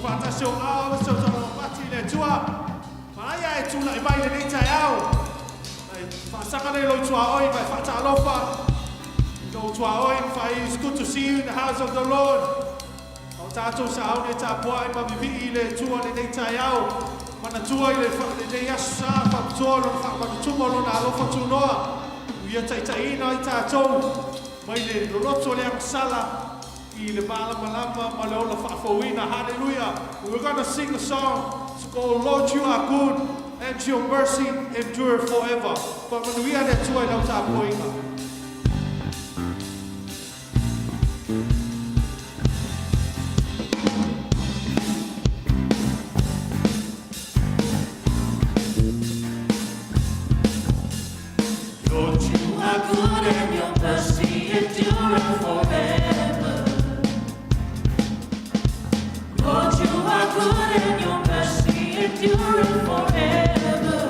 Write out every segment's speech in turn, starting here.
Tuufaatasi ou aao aemaise o ou mati i le Atua. Manaia e tulai mai i lenei taeao. E faasaga lea i lou tuaoi ma e faatalofa i lou tuaoi ma faai, "It's good to see you in the house of the Lord." O tatou sauni e tapuai ma vivii i le Atua lenei taeao. Manatua i le lenei aso sa faapitoa lona faamanutuga o lona alofa tunoa. Ua ia taitaiina ai tatou mai le loloto le agasala i le malamalama ma le ola faafouina. Hallelujah. We're going to sing a song to go, "Lord, you are good and your mercy endure forever." Faamanuia le Atua i lau tapuaiga. Lord, you are good and your mercy endureth forever. Lord, you are good and your mercy endureth forever.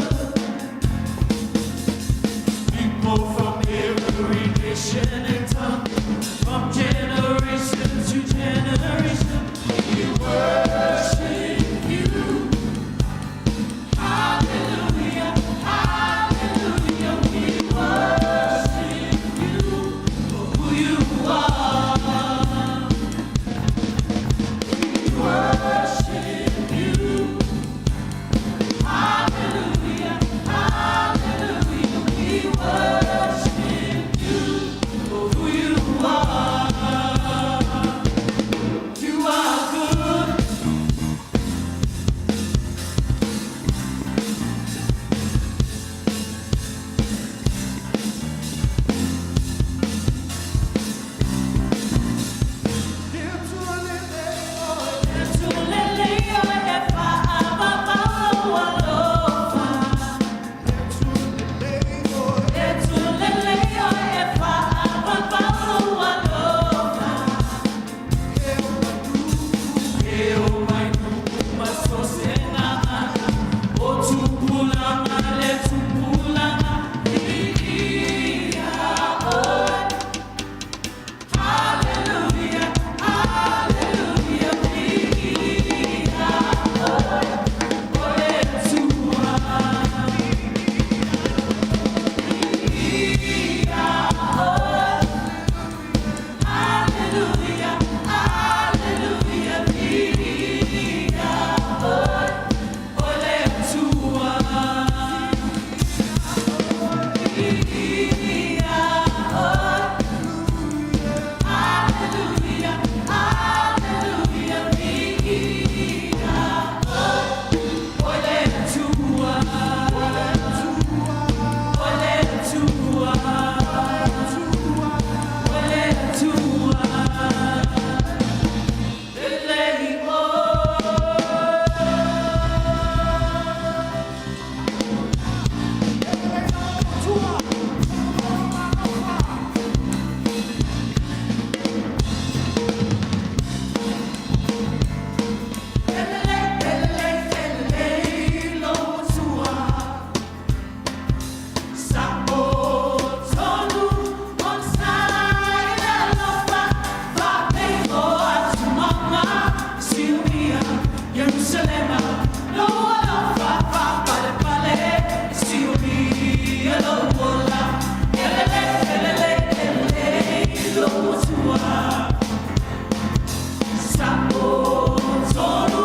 People from every nation and tongue, from generation to generation, we worship you. Hallelujah, hallelujah, we worship you for who you are. We worship you. Hallelujah, hallelujah, we worship you for who you are. You are good. Hallelujah, hallelujah, Hallelujah, hallelujah, o le Atua. Hallelujah, hallelujah, o le Atua. O le Atua. O le Atua. Lelei oe. Elelei, elelei, elelei, lo Atua. Sa o tonu on sai le alofa, fa o atumanga, Siomia, Yerusalema, lo alofa, fa pale pale, Siomia, lo ola. Elelei, elelei, elelei, lo Atua. Sa o tonu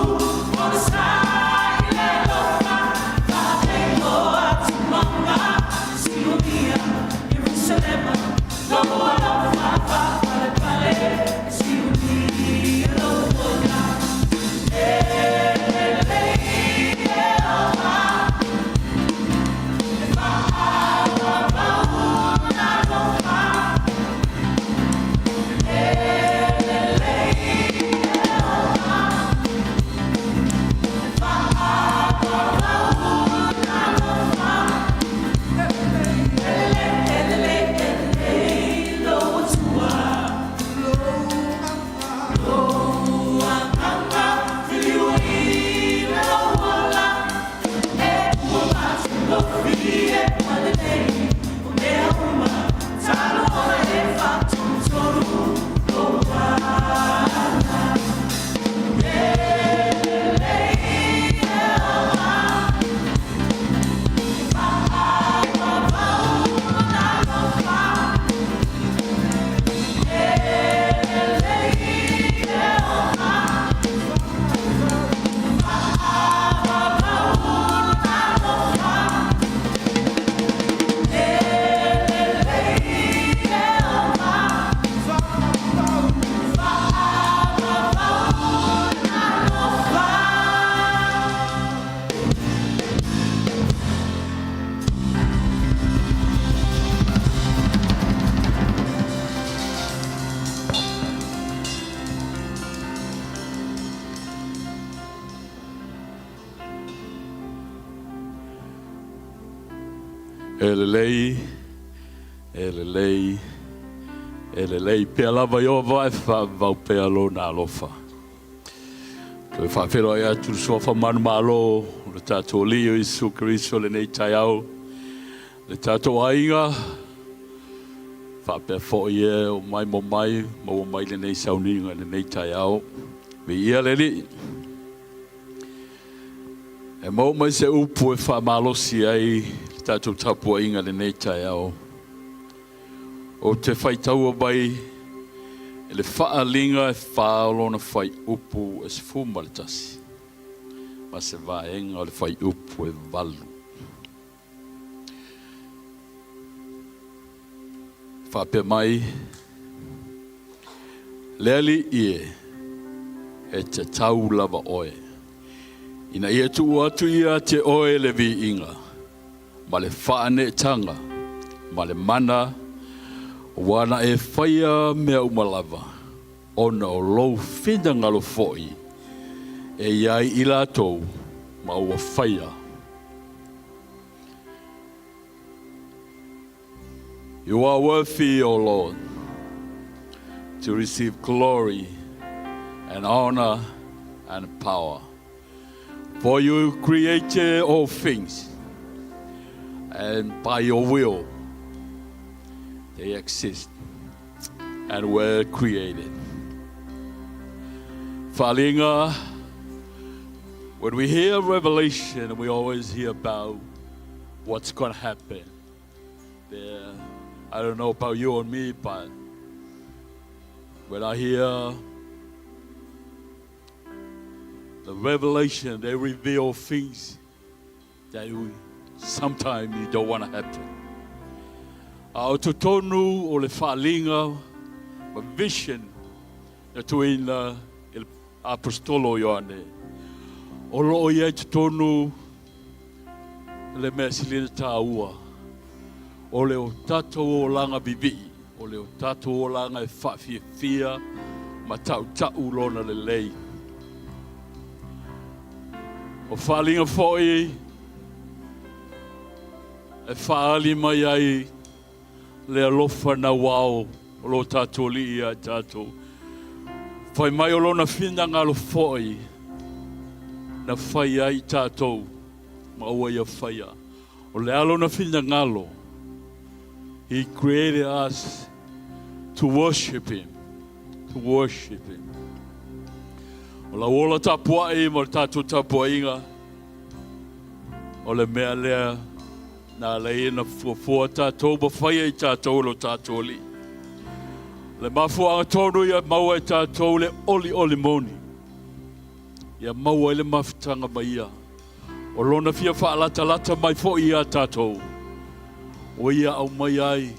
on sai le alofa, fa o atumanga, Siomia, Yerusalema, lo alofa, fa pale pale, Siomia, lo ola. Elelei, alofa, fa alofa. Elelei, alofa, fa alofa. Elelei, elelei, elelei, lo Atua. E lelei, e lelei, e lelei pea lava Ieova e faavavau pea lona alofa. Toe faafeiloai atu le suafa manumalo o le tatou Alii o Iesu Keriso lenei taeao, le tatou aiga, faapea foi e o mai mo mai, maua mai lenei sauniga i lenei taeao. Viia le Alii. E maua mai se upu e faamalosi ai le tatou tapuaiga i lenei taeao. Ou te faitaua mai i le faaaliga e fa o lona fuaiupu e 11 ma se vaega o le fuaiupu e 8. Faapea mai, Le Alii e, e tatau lava oe, ina ia tuu atu ia te oe le viiga, ma le faaneetaga, ma le mana, ua na e faia mea uma lava, ona o lou finagalo foi e i ai i latou ma ua faia. You are worthy, O Lord, to receive glory and honor and power. For you created all things, and by your will they exist and were created. Faaaliga, when we hear Revelation, we always hear about what's going to happen. There, I don't know about you or me, but when I hear the revelation, they reveal things that we, sometimes you don't want to happen. A o totonu o le faaaliga ma vision na tuuina i le Aposetolo Ioane, o lo o i ai totonu le mea sili ona taua, o le o tatou olaga vivii, o le o tatou olaga e faafiafia ma tautau lona lelei. O faaaliga foi e faaali mai ai le alofa nauao o lo tatou Alii ia i tatou. Fai mai o lona finagalo foi na fai ai i tatou ma ua ia faia. O le a lona finagalo? He created us to worship him. To worship him. O lau ola tapuai ma le tatou tapuaiga, o le mea lea na ala ai ona fuafua tatou ma faia i tatou e lo tatou Alii. Le mafuaaga tonu ia maua e tatou le olioli moni, ia maua ai le mafutaga ma ia. O lona fia faalatalata mai foi iā tatou, ua ia aumai ai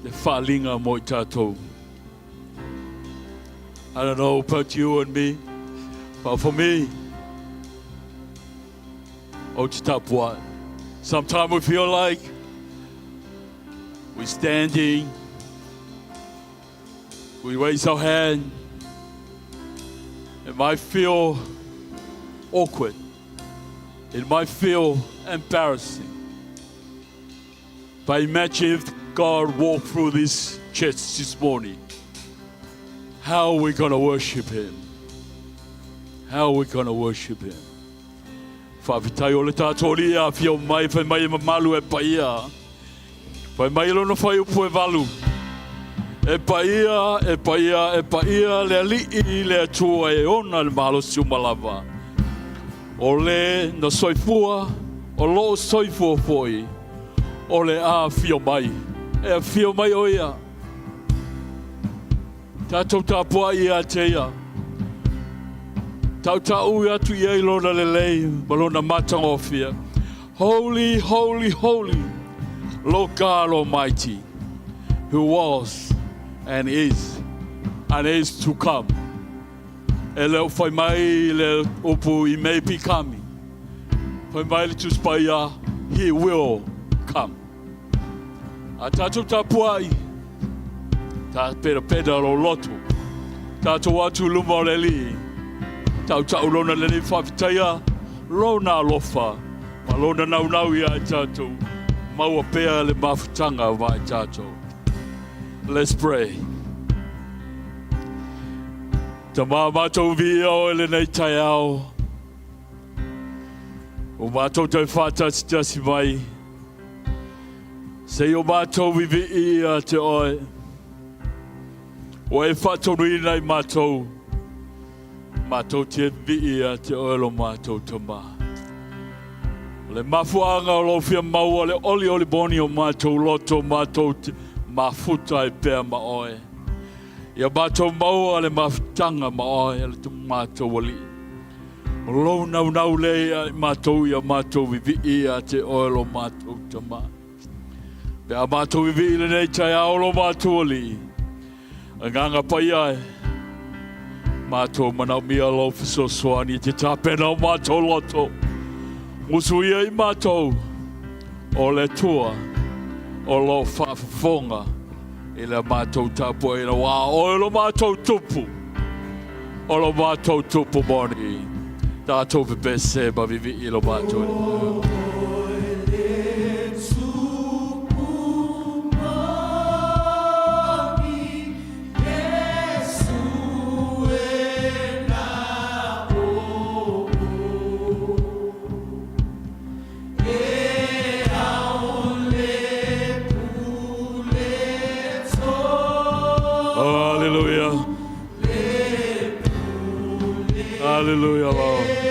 le faaaliga mo i tatou. I don't know about you and me, but for me, ou te tapuai. Sometimes we feel like we're standing, we raise our hand. It might feel awkward. It might feel embarrassing. But imagine if God walked through this church this morning. How are we going to worship Him? How are we going to worship Him? Faafetai o le tatou Alii e afio mai, fai mai e mamalu e paia. Fai mai lona fuaiupu e 8. E paia, e paia, e paia le Alii le Atua e ona le malosi uma lava. O le na soifua, o lo o soifua foi, o le a afio mai. E afio mai o ia. Tatou tapuai ia te ia. Tautau atu i ai lona lelei ma lona matagofie. Holy, holy, holy, Lord God Almighty, who was and is and is to come. E le o fai mai le upu he may be coming. Fai mai le Tusi Paia, he will come. A tatou tapuai, ta perapera lo loto, tatou atu i luma o le Alii, tautau lona lelei faafetaia lona alofa. Ma lona naunau ia i tatou, maua pea le mafutaga ma i tatou. Let's pray. Tama matou viia oe lenei taeao. O matou toe whātasitasi mai. Se i o matou vivii ia te oe. Ua e faatonuina i matou, matou te vivii ia te oe lo matou Tama. O le mafuaaga o lou fia maua le olioli moni o matou loto, matou te mafuta ai pea ma oe. Ia matou maua le mafutaga ma oe le matou Alii. O lou naunau lea ia i matou ia matou vivii ia te oe lo matou Tama. Pe a matou vivii lenei taeao lo matou Alii, Agaga Paia e, matou manaomia lou fesoasoani i te tapena o matou loto. Musuia i matou o le Atua o lo o faafofoga i le matou tapuaiga, aua o oe lo matou tupu, o lo matou tupu moni. Tatou pepese ma vivii lo matou Alii. Hallelujah. Hallelujah, Lord.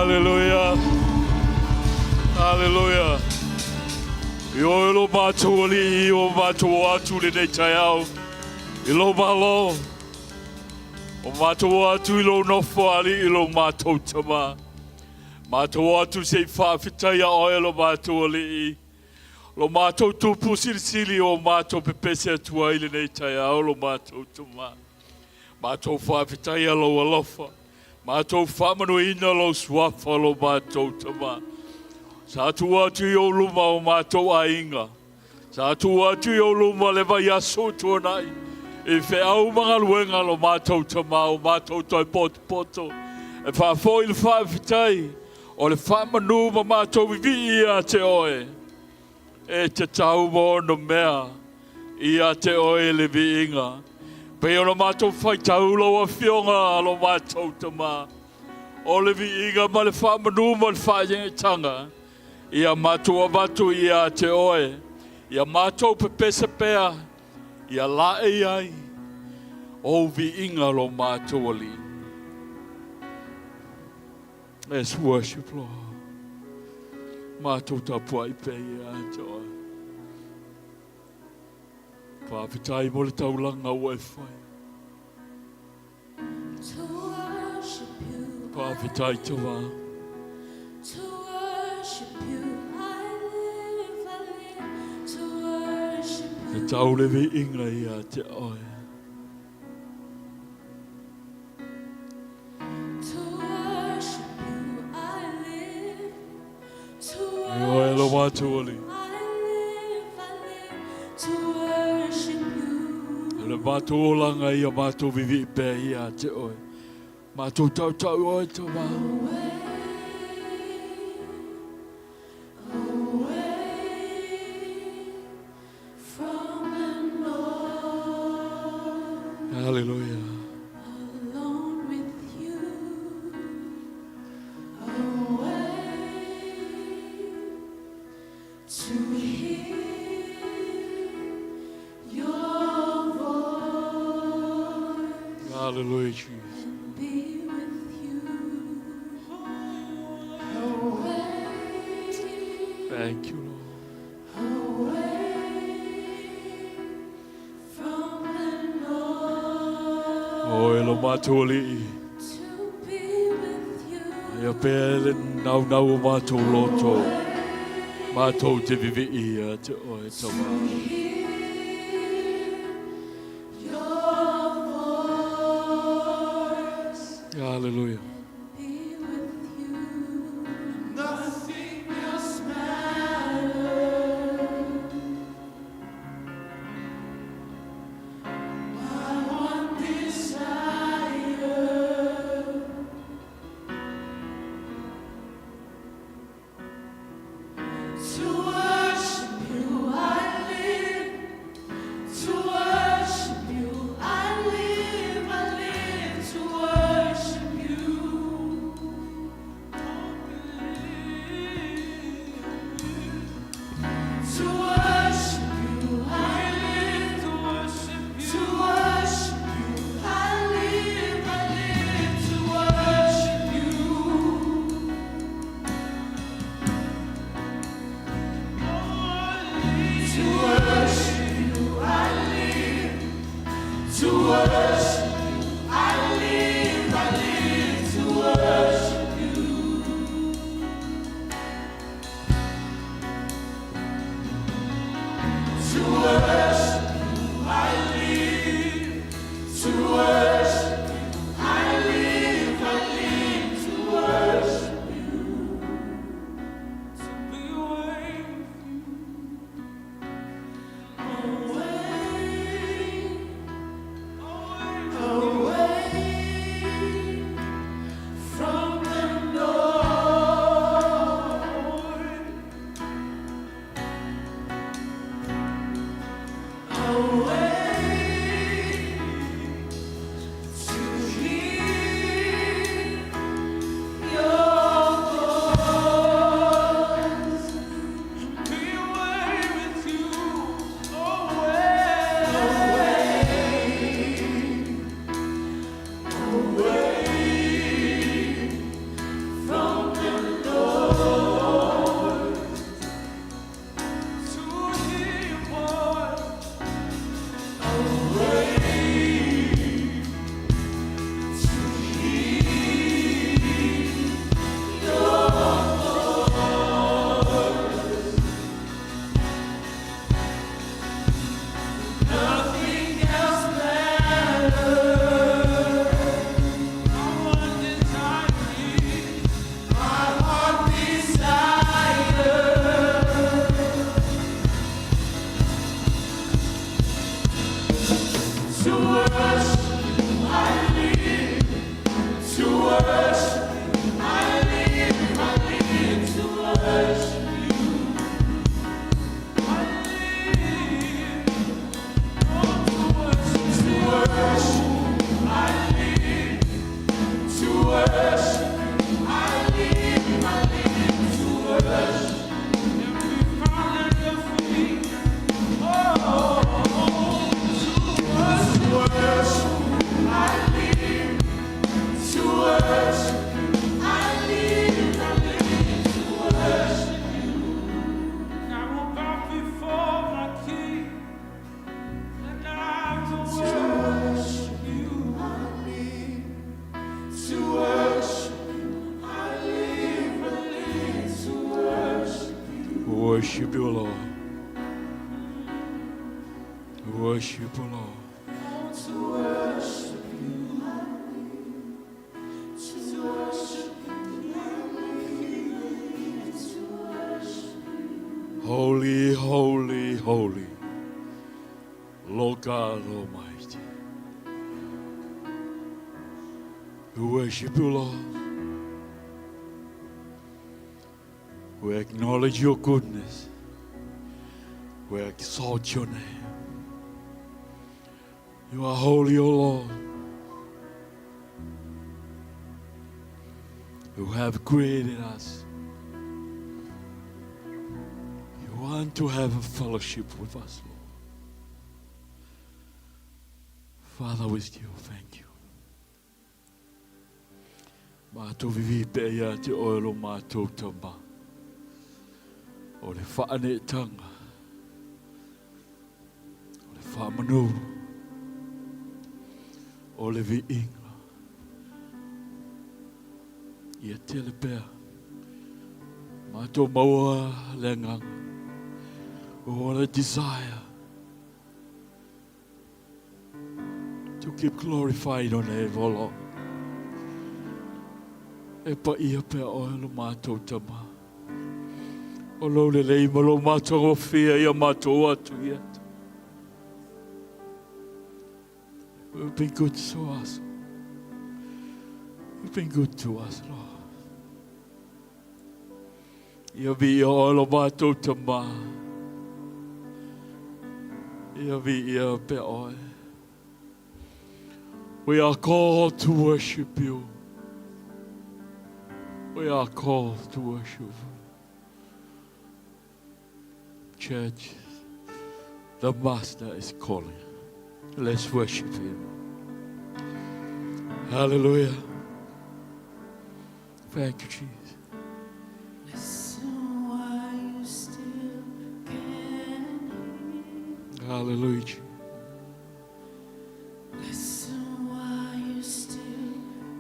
Hallelujah. Hallelujah. I oe lo mātou alii o mātou atu le nei taeao. I lo malo. O mātou atu i lo nofo ali i lo mātou tama. Mātou atu se i whaafetai a oe lo mātou alii. Lo mātou tupu silisili o mātou pepese atua i le nei taeao lo mātou tama. Mātou whaafetai a lo alofa. Mātou whaamanuina lou suafa lo mātou tama. Sa tuu atu i ou luma o mātou aiga. Sa tuu atu i ou luma le vaiaso ua tuanai i feau ma galuega lo mātou tama o mātou toe potopoto e faafoi le faafetai o le faamanu ma mātou vivii ia te oe e tatau ma ono mea ia te oe le viiga. Pei ona matou faitau lau Afioga lo matou Tama, o le viiga ma le faamanu ma le faaeaetaga ia matou avatu ia te oe, ia matou pepese pea, ia laei ai ou viiga lo matou Alii. Let's worship, Lord. Matou tapuai pea ia te oe. Faafetai mo le taulaga ua e fai. To worship you. Faafetai te wā. To worship you, I live, I live to worship Te you. tau le viiga ia te oe. To worship you, I live. To E oe lo worship mātou ali. I live, I live to worship you. Le mātou olanga ia mātou vivi pea ia te oe. Mātou tautau oe te wā. Away, away from the noise. Hallelujah. Alone with you, away to hear your voice Hallelujah, Jesus. and be with you. Away, Thank you, Lord. away from the noise. Oe lo mātou alii. To be with you. Ia pea le nau nau o mātou loto. Mātou te vivi ia te oe tama. Hear your voice. Hallelujah. Be with you. Nothing else matters. My one desire to worship you I live. To worship you I live. I live to worship you. worship you. I live, I live to worship you. I live, oh, to worship, to worship. I live to worship. I live, I live to worship. And be found at your feet. Oh, to worship, worship. I live to worship. I live, I live to worship you. I will bow before my King, and I will worship you. I live to worship you. I live to worship you. We worship you, Lord. We worship you, Lord. Oh, to worship you. I live to worship you. I live to worship you. Holy, holy, holy, Lord God Almighty. We worship you, Lord. We acknowledge your goodness. We exalt your name. You are holy, O Lord. You have created us. You want to have a fellowship with us, Lord. Father, with you, thank you. Matou vivi pea ia te oe lo matou tama. O le faaneetaga. O le faamanu. O le viiga. Ia tele pea. Matou maua le agaga. We want a desire to keep glorifying your name, O Lord. E paia pea oe lo matou tama. O lou lelei ma lou matagofie ia matou atu i atu. You've been good to us. You've been good to us, Lord. Ia viia oe lo matou tama. Ia viia pea oe. We are called to worship you. We are called to worship you. Church, the Master is calling. Let's worship him. Hallelujah. Thank you, Jesus. Listen while you still can hear. Hallelujah. Jesus. Listen while you still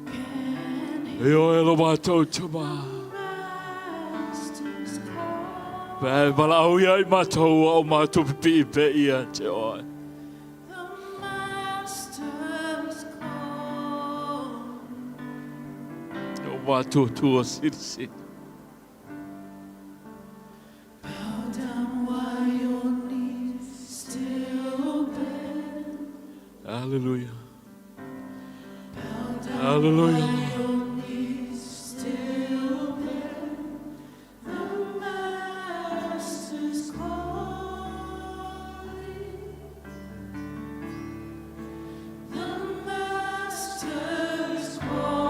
can hear. E oe lo matou tama. Master's call. Pe valaau ia i matou o matou pipii pea ia te oe. The Master's call. O matou tua silisili. Bow down while your knees still bend. Hallelujah. Bow down Hallelujah. while your knees still bend. The Master's calling. The Master's calling.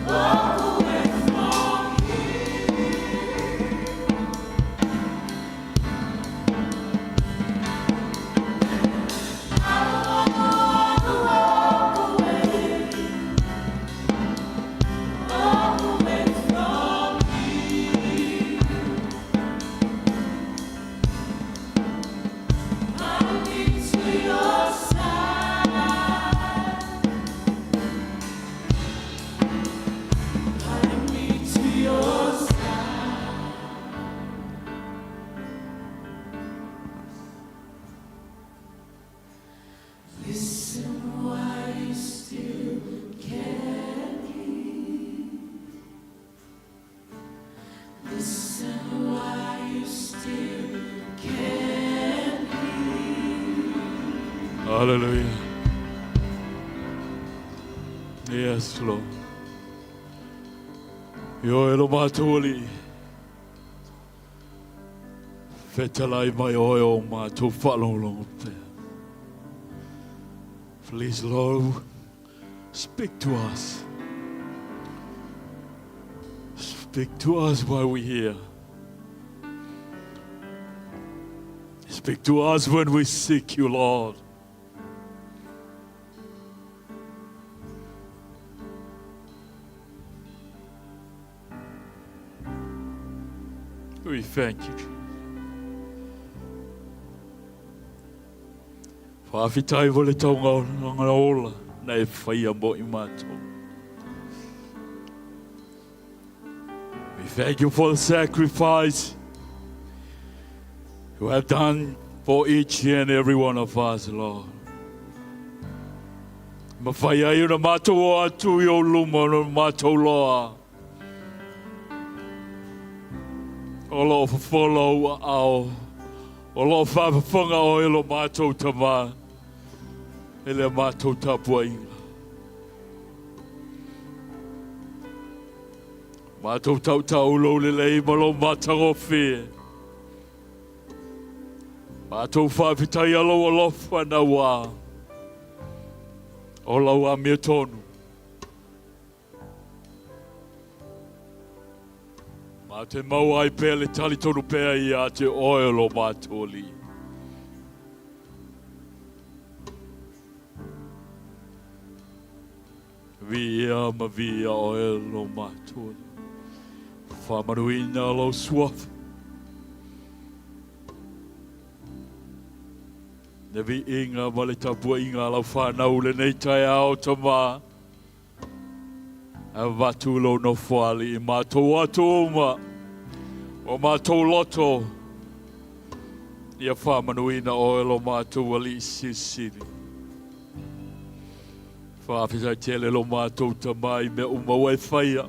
Walk away from here. I don't wanna walk away. Walk away from here. I need to your side. I need to your side. Listen while you still can hear. Listen while you still can hear. Hallelujah. Yes, Lord. Ioe lo matou Alii. Fetalai mai oe o matou faalogologo pea. Please, Lord, speak to us. Speak to us while we hear. Speak to us when we seek you, Lord. We thank you, Jesus. Faafetai mo le tauga ola na e whaia mo i mātou. We thank you for the sacrifice you have done for each and every one of us, Lord. Mawhai ai ona mātou o atu i o luma o mātou loa. O lo fofola ua ao. O lo whaafafonga o e lo mātou tama. E le mātou tapuainga. Mātou tautau lou lelei ma lou matagofie. Mātou faafetai a lou alofa naua o lau amiotonu. Mā te mau ai pea le talitonu pea ia te oe o lo mātou alii. Viia ma viia oe lo matou Alii. Faamanuina lou suafa. Le viiga ma le tapuaiga a lau fanau lenei taeao tama. Avatu lou nofoalii matou atu uma o matou loto ia faamanuina oe lo matou Alii Silisili. Faafetai tele lo matou Tama i mea uma ua e faia.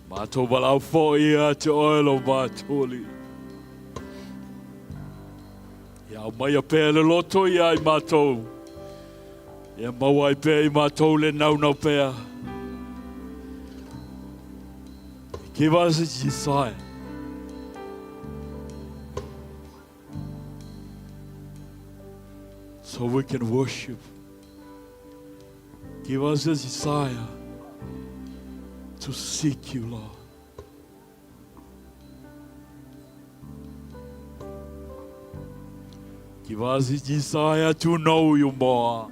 Matou valaau foi ia te oe lo matou Alii. Ia aumaia pea le loto ia i matou. Ia maua ai pea i matou le naunau pea. Give us a desire. So we can worship. Give us a desire to seek you, Lord. Give us a desire to know you more.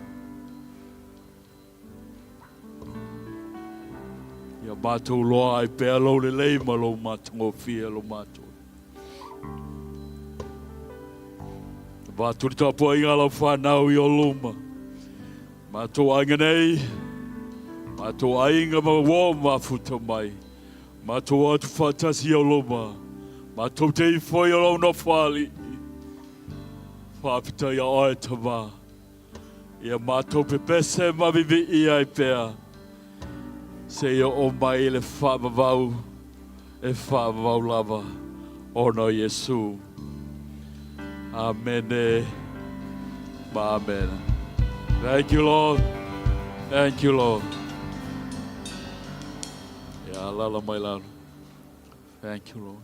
Ia matou loa ai pea lou lelei ma lou matagofie lo matou. Avatu le tapuaiga a lau fanau i o luma. Matou aiga nei, matou aiga ma uo mafuta mai. Matou atu faatasi i o luma. Matou te ifo i o lou nofo alii. Faafetai a oe tama. Ia matou pepese ma vivii ai pea, seia oo mai le faavavau e faavavau lava ona o Iesu. Amene ma amene. Thank you, Lord. Thank you, Lord. Ia lala mai lalo. Thank you, Lord.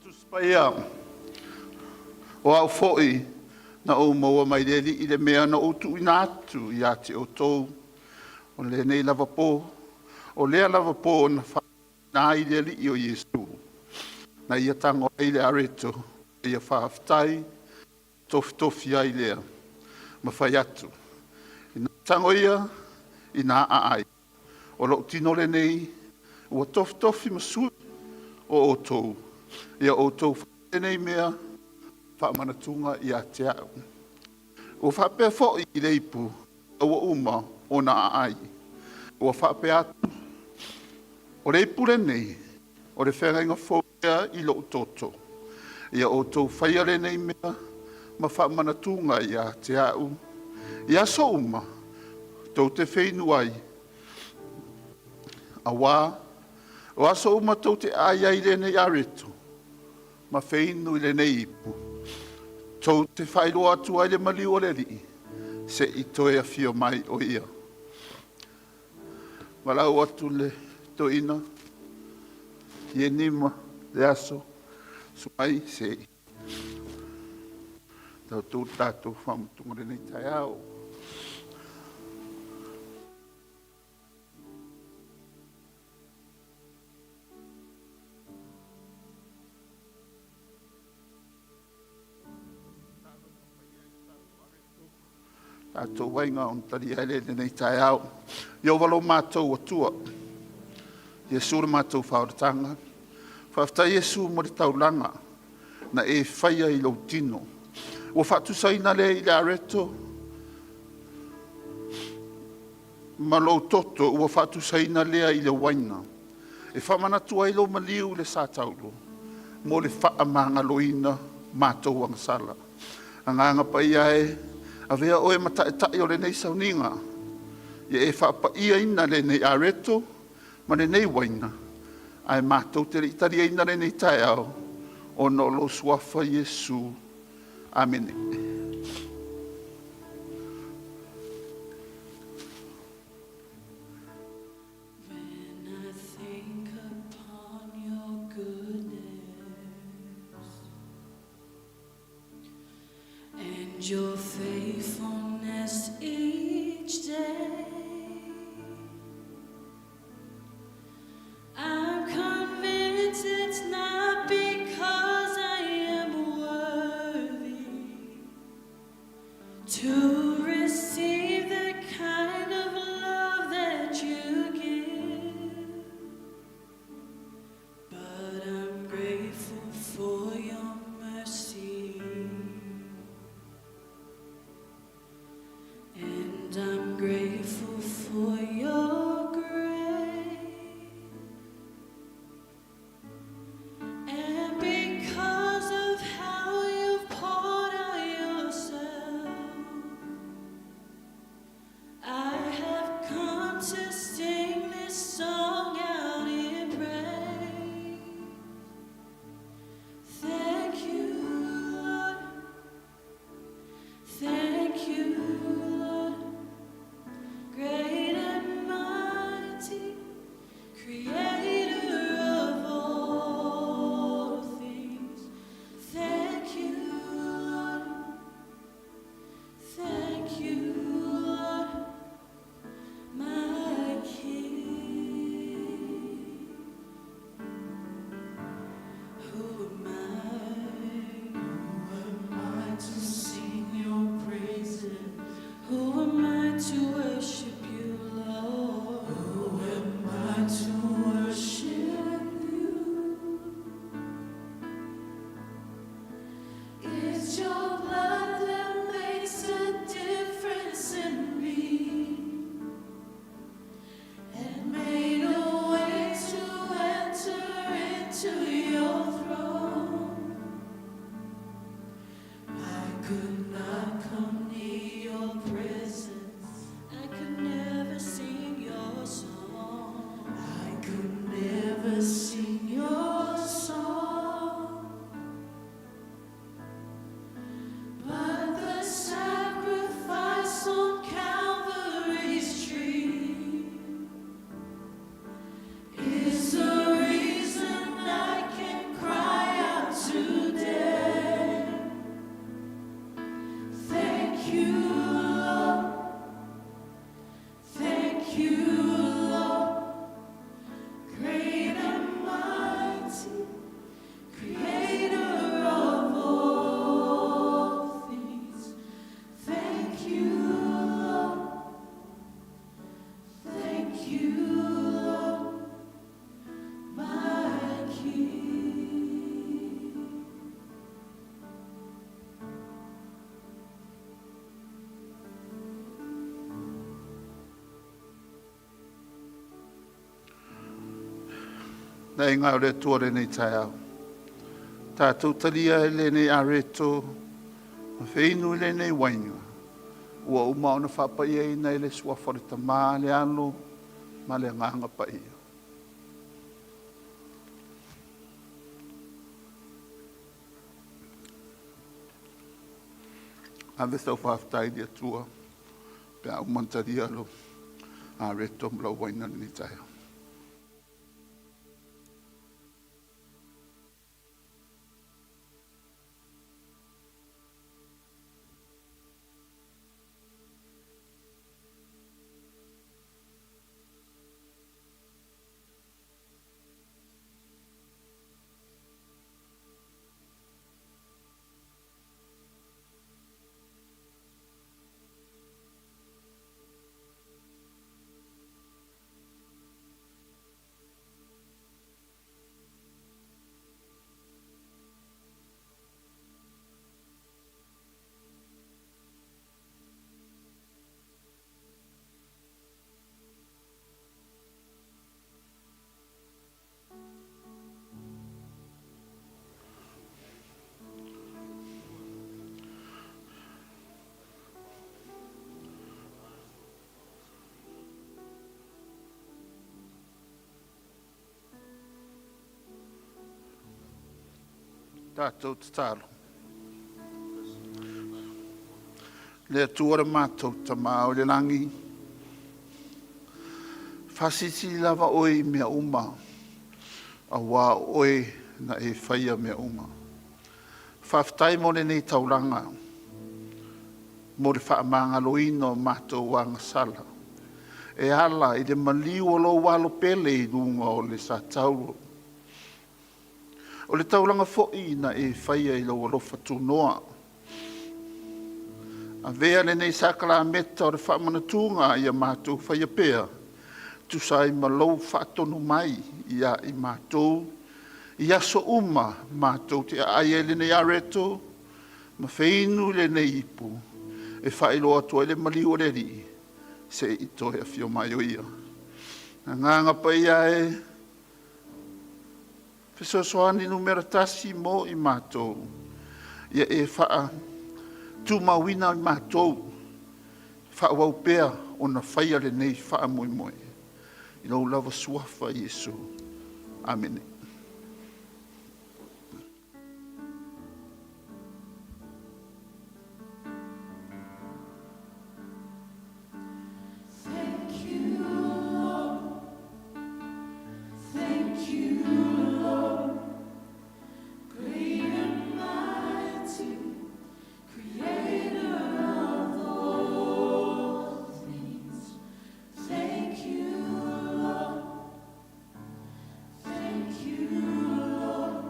Tusi Paia, o au fo'i na ou maua mai le Alii le mea na ou tuuina atu ia te outou, o lenei lava po, o lea lava po na faauuina ai le Alii o Iesu, na ia tago ai le areto, ma ia faafetai, tofitofi ai lea, ma fai atu, “Ina tago ia, ina aai, o lou tino lenei ua tofitofi ma sui o outou, ia outou faia lenei mea ma faamanatuga ia te au.” Ua faapea foi i le ipu, ina ua uma ona aai, ua faapea atu, “O le ipu lenei, o le feagaiga fou lea i lou toto. Ia outou faia lenei mea ma faamanatuga ia te au, i aso uma tou te feinu ai. Auā o aso uma tou te aai ai i lenei areto ma feinu i lenei ipu, tou te faailoa atu ai le maliu o le Alii, seia toe afio mai o ia. Valaau atu le toeaina Ieni ma Leaso, susu mai se i taoto le tatou faamotuga i lenei taeao. Tatou aiga ona talia ai lea i lenei taeao. Ieova lo matou Atua, Iesu lo matou faaolataga, faafetai Iesu mo le taulaga na e faia i lou tino, ua faatusaina lea i le areto ma lou toto ua faatusaina lea i le uaina, e faamanatu ai lou maliu i le sa taulo mo le faamagaloina o matou agasala. Agaga Paia e, avea oe ma Taitai o lenei sauniga, ia e faapaiaina lenei areto ma lenei uaina, ae matou te le i taliaina lenei taeao ona o lou Suafa Iesu. Amene. When I think upon your goodness and your faithfulness each day, I'm convinced it's not because I am worthy to receive the kind of love that you give. But I'm grateful for your mercy. And I'm grateful for your grace. And because of how you've poured out yourself, you, Lord. Thank you, Lord. Great and mighty, creator of all things. Thank you, Lord. Thank you, Lord, my King. Na e ngā o le Atua lenei taeao. Tātou talia e lenei areto, ma feinu i lenei waina. Ua uma ona faapaiaina i le suafa o le Tamā, le Alo, ma le Agaga Paia. Ave sau faafetai i le Atua pe a uma ona talia lou areto ma lau uaina i lenei taeao. Tatou tatalo. Le Atua le matou Tamā o le lagi, faasilisili lava oe i mea uma, auā o oe na e faia mea uma. Faafetai mo lenei taulaga, mo le faamagaloina o matou agasala, e ala i le maliu o lou alo pele i luga o le satauro. O le taulaga foi na e faia i lou alofa tunoa. Avea lenei sakalameta o le faamanatuga ia matou faia pea, tusa ai ma lou faatonu mai ia i matou, i aso uma matou te aai ai lenei areto ma feinu i lenei ipu, e faailoa atu ai le maliu o le Alii, seia toe afio mai o Ia. Agaga Paia e, fesoasoani numera tasi mo i matou, ia e faatumauina i matou, faaauau pea ona faia lenei faamoemoe. I lou lava suafa Iesu. Amene. Thank you, Lord. Thank you, Lord. Great and mighty, creator of all things. Thank you, Lord. Thank you, Lord,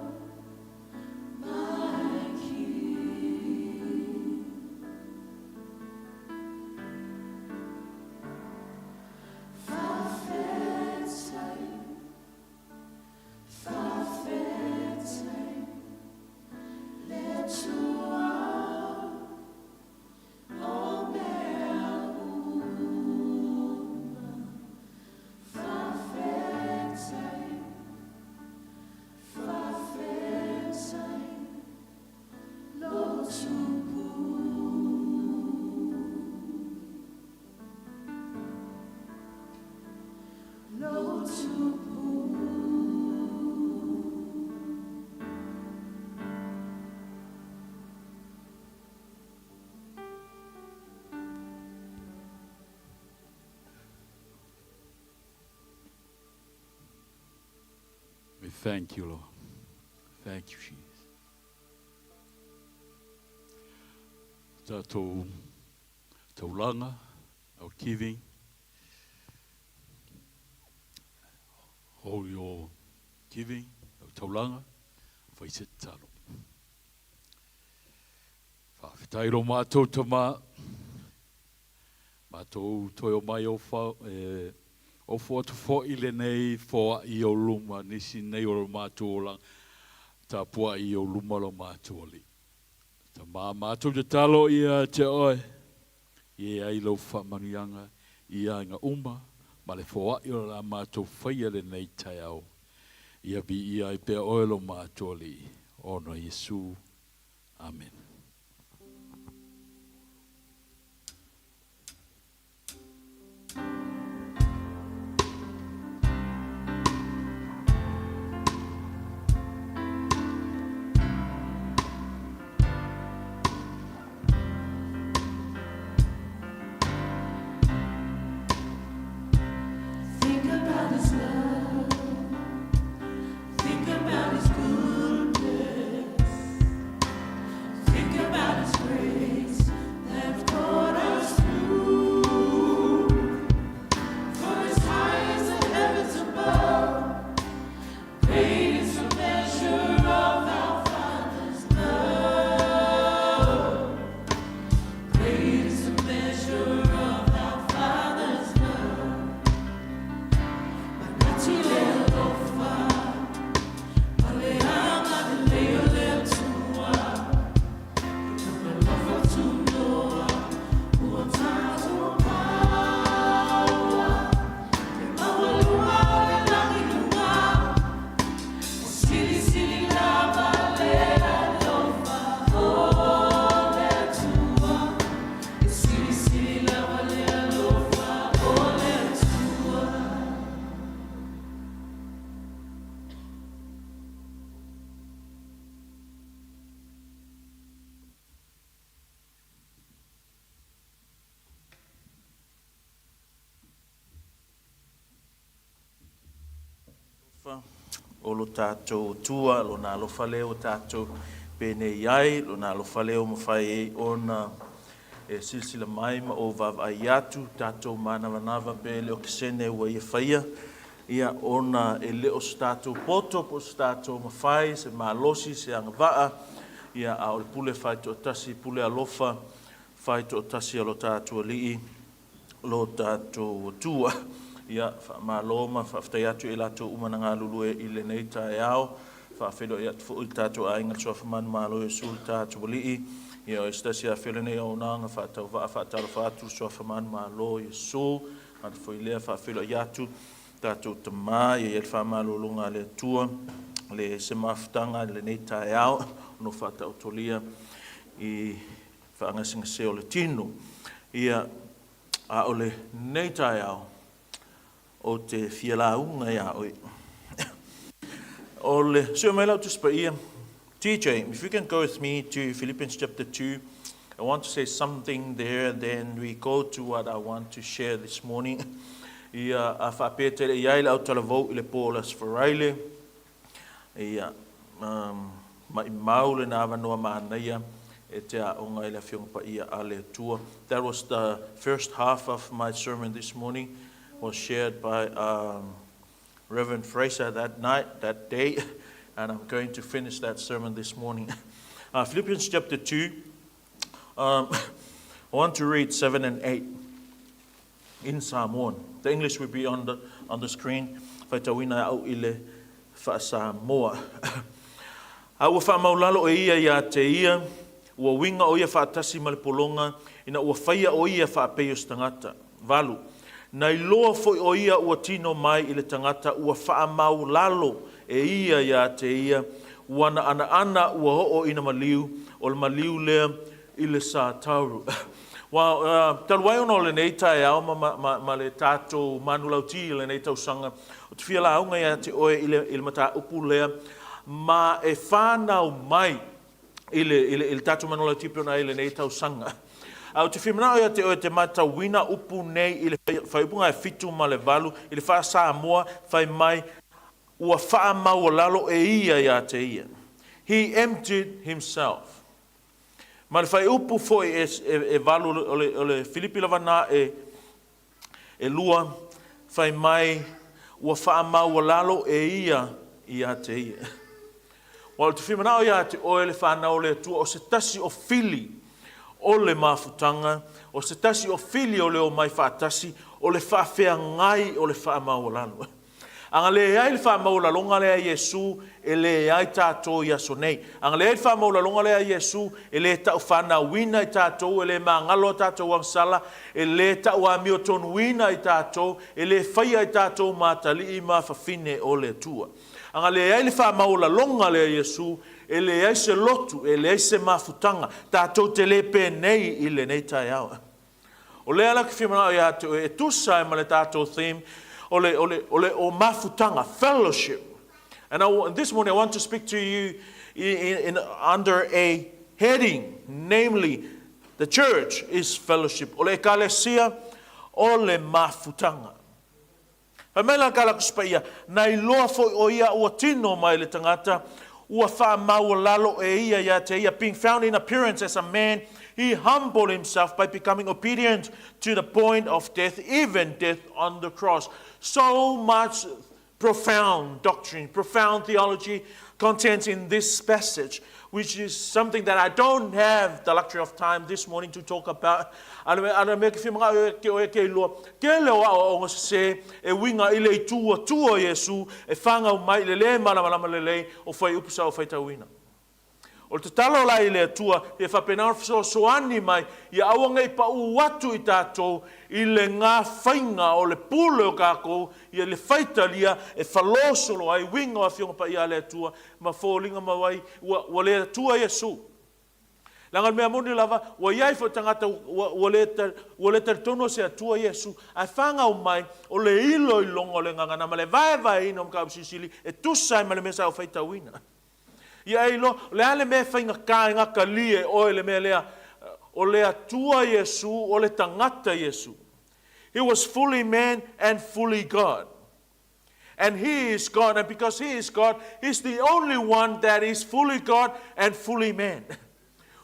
my King. Faafetai, faafetai, le Atua o mea uma. Faafetai, faafetai, lo Tupu. Lo Tupu. We thank you, Lord. Thank you, Jesus. Tatou Taulaga, our giving. Hold your giving, our taulaga, fai se tatalo. Faafetai lo matou tama, matou toe o mai o fa, e, ofo atu fo'i lenei foa'i o luma, nisi nei o lo matou olaga, tapua'i o luma lo matou Alii. Tama, matou tatalo ia te oe, ia ai lou faamanuiaga i aiga uma ma le foa'i o la matou faia lenei taeao. Ia viia ai pea oe lo matou Alii, ona Iesu. Amene. Think about his love. Think about his goodness. Think about his grace that brought us through. For as high as the heavens above, great is the measure of our Father's love. Great is the measure of our Father's love. Manati le alofa, maleaga lelei o le Atua. Alofa tunoa, ua tatou maua. E maualuga o le lagi luga, e silisili lava le alofa o le Atua. E silisili lava le alofa o le Atua. Alofa o lo tatou Atua, Lona alofa lea ua tatou penei ai, Lona alofa lea ua mafai ai ona e silasila mai ma ou vaavaai atu, tatou manavanava pe le o kesene ua ia faia, ia ona e le o se tatou poto po o se tatou mafai, se malosi, se agavaa, ia a o le pule faitoatasi, pule alofa faitoatasi a lo tatou Alii, lo tatou Atua. Ia, faamalo ma faafetai atu i latou uma na galulue i lenei taeao. Faafeiloai atu foi i le tatou aiga le Suafa manumalo Iesu le tatou Alii. Ia, o se tasi afio lenei auaunaga faatauvaa faatalofa atu le Suafa manumalo Iesu. Atu foi lea faafeiloai atu tatou tama, ia i ai le faamalologa a le Atua, le se mafutaga i lenei taeao, ono faataotolia i faagasegase o le tino. Ia, a o lenei taeao, ou te fia lauga iā oe. O le sui mai lau Tusi Paia, TJ, if you can go with me to Philippians chapter 2, I want to say something there, then we go to what I want to share this morning. Ia, a faapea tele i ai le autalavou i le pō o le Aso Faraile, ia, maimau lena avanoa manaia e te aoga i le Afioga Paia a le Atua. That was the first half of my sermon this morning, was shared by Reverend Fraser that night, that day, and I'm going to finish that sermon this morning. Philippians chapter 2, I want to read 7 and 8 in Samoan. The English will be on the screen. Faitauina au i le faa-Samoa. A ua faamaulalo e ia iā te ia, ua uiga o ia faatasi ma le pologa, ina ua faia o ia faapei o se tagata. 8. Na iloa foi o ia ua tino mai i le tagata ua faamaulalo e ia iā te ia, ua na anaana ua oo ina maliu, o le maliu lea i le sa tauru. Ua talu ai ona o lenei taeao ma, ma, ma, ma le tatou manulauti i lenei tausaga, ou te fia lauga iā te oe i le, i le mataupu lea, ma e whanau mai i le, i le, i le tatou manulauti pei ona ai i lenei tausaga. A ou te fia manao ia te oe te matauina upu nei i le faaiupuga e 7 ma le 8 i le faa-Samoa fai mai ua faamaualalo e ia iā te ia. He emptied himself. Ma le fuaiupu foi e, e, e valu o le, o le Filipi lava na e, e lua, fai mai, ua faamaualalo e ia ia te ia. Ua o te fimanao ia te oe le whanau le Atua o se tasi o fili o le mafutaga, o se tasi o fili o le o mai faatasi, o le faafeagai o le faamaualalo. A na leai le faamaualaloga lea a Iesu, e leai tatou i aso nei. A na leai le faamaualaloga lea a Iesu, e le taufanauina i tatou, e le magalo a tatou agasala, e le tauamiotonuina i tatou, e le faia i tatou ma atalii ma fafine o le Atua. A na leai le faamaualaloga lea a Iesu, e leai se lotu, e leai se mafutaga, tatou te le penei i lenei taeao. O lea la ke fia manao ia te oe e tusa ai ma le tatou theme o le, o le, o le o mafutaga, fellowship. And I, this morning I want to speak to you in, in, under a heading, namely, the church is fellowship. O le ekalesia o le mafutaga. Fai mai la ka Tusi Paia, na iloa foi o ia ua tino mai le tagata, ua faamaualalo e ia ia te ia, being found in appearance as a man, he humbled himself by becoming obedient to the point of death, even death on the cross. So much profound doctrine, profound theology contains in this passage, which is something that I don't have the luxury of time this morning to talk about. Ana mea ke whimanga ke oe ke iloa, ke leo a o sese e uiga i le itu Atua Iesu e whangau mai le le malamalama lelei o whai upusa o whai tauina. O le tatalo la i le Atua, ia faapena ona fesoasoani mai, ia aua nei paū atu i tatou i le gafaiga o le pule o kākou, ia le faitalia e falosolo ai uiga o Afioga Paia a le Atua, ma foliga mau ai ua, ua le Atua Iesu. Leaga o le mea moni lava, ua i ai foi tagata ua, ua le, ua le talitonu o se Atua Iesu, ae fagau mai o le iloiloga o le gagana ma le vaevaeina o mataupu silisili e tusa ai ma le mea sa ou faitauina. Ia e iloa, o le a le mea e faigata e gatalia e oe le mea lea, o le Atua Iesu, o le tagata Iesu. He was fully man and fully God. And he is God, and because he is God, he's the only one that is fully God and fully man.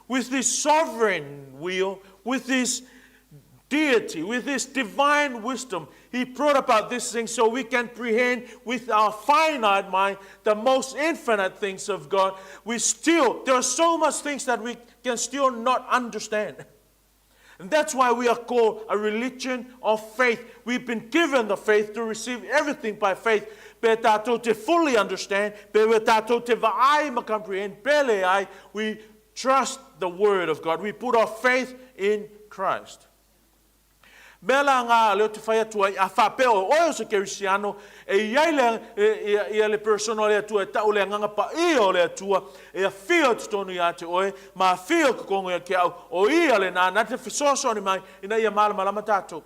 With his sovereign will, with his deity, with his divine wisdom, he brought about this thing so we can prehend with our finite mind the most infinite things of God. We still, there are so much things that we can still not understand. And that's why we are called a religion of faith. We've been given the faith to receive everything by faith. Pe tātou te fully understand, pe we tātou te vaai ma comprehend, pe le ai, we trust the word of God. We put our faith in Christ. Mea la ngā leo te whai atu ai, a whapea o oe o se kerisiano, e i ai le, e, ia, ia le persona o le Atua, e tau le anganga pa ia o le Atua, e awhio te tonu ia te oe, ma awhio ka kongo ia ke au, o ia le nā, nā te whisoasoani mai, ina ia malamalama tātou.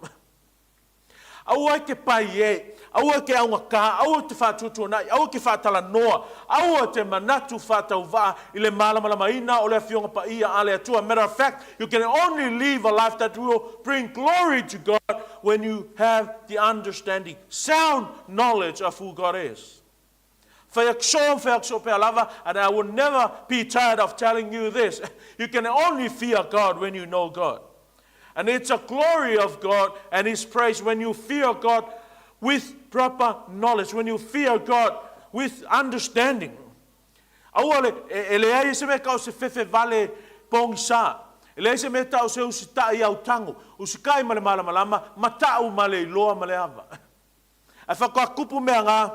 Aua e ke pai e, aua e ke augakā, aua e te faatuatuanai, aua e ke faatalanoa, aua te manatu faatauvaa i le malamalamaina o le Afioga Paia a le Atua. Matter of fact, you can only live a life that will bring glory to God when you have the understanding, sound knowledge of who God is. Fai pea lava, and I will never be tired of telling you this. You can only fear God when you know God. And it's a glory of God and His praise when you fear God with proper knowledge, when you fear God with understanding. Aua le, e, e leai se mea kau se fefe vale pongisa. E leai se mea tau se usitai au tango. Usikai ma le malamalama, ma tau ma le iloa ma le ava. Ae faatoa mea ngā,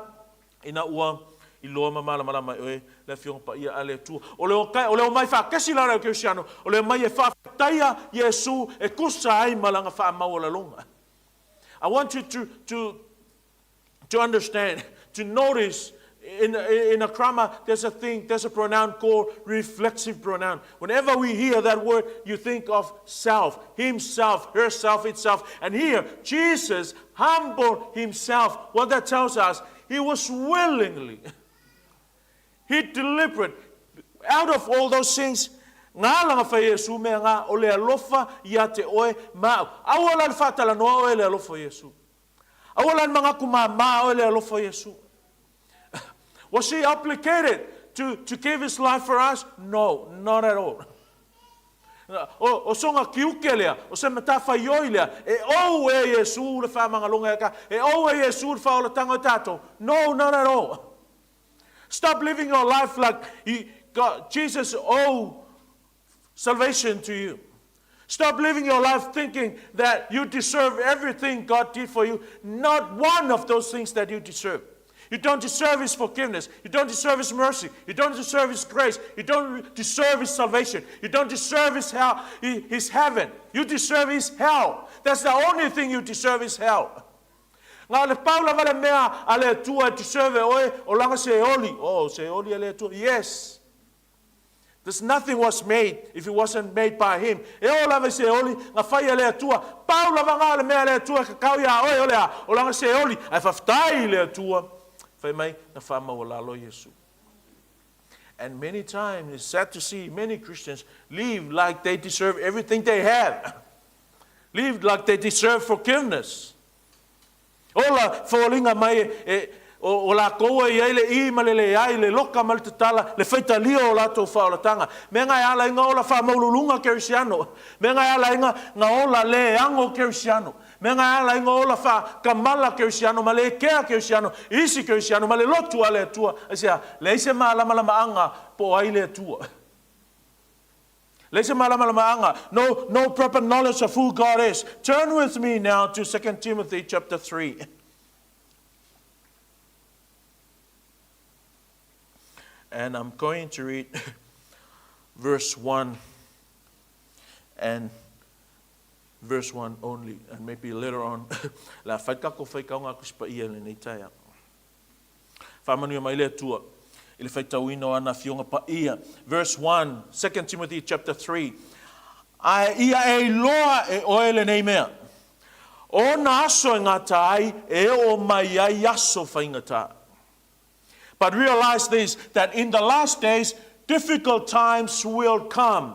ina ua iloa ma malamalama e oe le Afioga Paia a le Atua. O le o, o le o mai faakesi la leo kerisiano, o le mai e faafetaia Iesu e kusa ai ma lana faamaualaloga. I want you to understand, to notice in a grammar, there's a thing, there's a pronoun called reflexive pronoun. Whenever we hear that word, you think of self, himself, herself, itself. And here, Jesus humbled himself. What that tells us, he was willingly, he deliberate. Out of all those things, ngā langa whai Iesu mea ngā o le alofa ia te oe ma au. Aua la le whātalanoa oe le alofa Iesu. Aua la le mangaku mā mā oe le alofa Iesu. Was he obligated to give his life for us? No, not at all. O, o soga kiuke lea, o se matafaioi lea, e ou e Iesu le faamagaloga ia ta, e ou e Iesu le faaolataga o tatou. No, not at all. Stop living your life like you, God, Jesus owe salvation to you. Stop living your life thinking that you deserve everything God did for you. Not one of those things that you deserve. You don't deserve His forgiveness. You don't deserve His mercy. You don't deserve His grace. You don't deserve His salvation. You don't deserve His, hell, His heaven. You deserve His hell. That's the only thing you deserve is hell. Na o le pau lava le mea a le Atua e deserve e oe, o lana Seoli. Oh, Seoli a le Atua. Yes. There's nothing was made if it wasn't made by him. E oo lava i Seoli, na fai e le Atua. Pau lava na o le mea a le Atua e kakau iā oe, o le a? O lana Seoli. Ae faafetai i le Atua, fai mai na faamaualalo Iesu. And many times it's sad to see many Christians live like they deserve everything they have. Live like they deserve forgiveness. Ola, foliga mai e, o, o lakou e i ai le ī ma le leai, le loka ma le tatala, le faitalia o latou faaolataga. Mea nga e ala ai nga ola faamaululuga Kerisiano. Mea nga e ala ai nga, nga ola le ago Kerisiano. Mea nga e ala ai nga ola faakamala Kerisiano ma le kea Kerisiano, isi Kerisiano ma le lotu a le Atua. Aisea? Leai se malamalamaaga po o ai le Atua. Leai se malamalamaaga. No, no proper knowledge of who God is. Turn with me now to 2 Timothy chapter 3. And I'm going to read verse 1 and verse 1 only, and maybe later on. La fai kako fai kaunga kusipa ia lenei taeao. Faamanuia mai le Atua i le faitauina o ana Afioga Paia. Verse 1, 2 Timothy chapter 3. Ae ia e iloa e oe lenei mea, o na aso e gata ai e oo mai ai aso faigata. But realize this, that in the last days difficult times will come.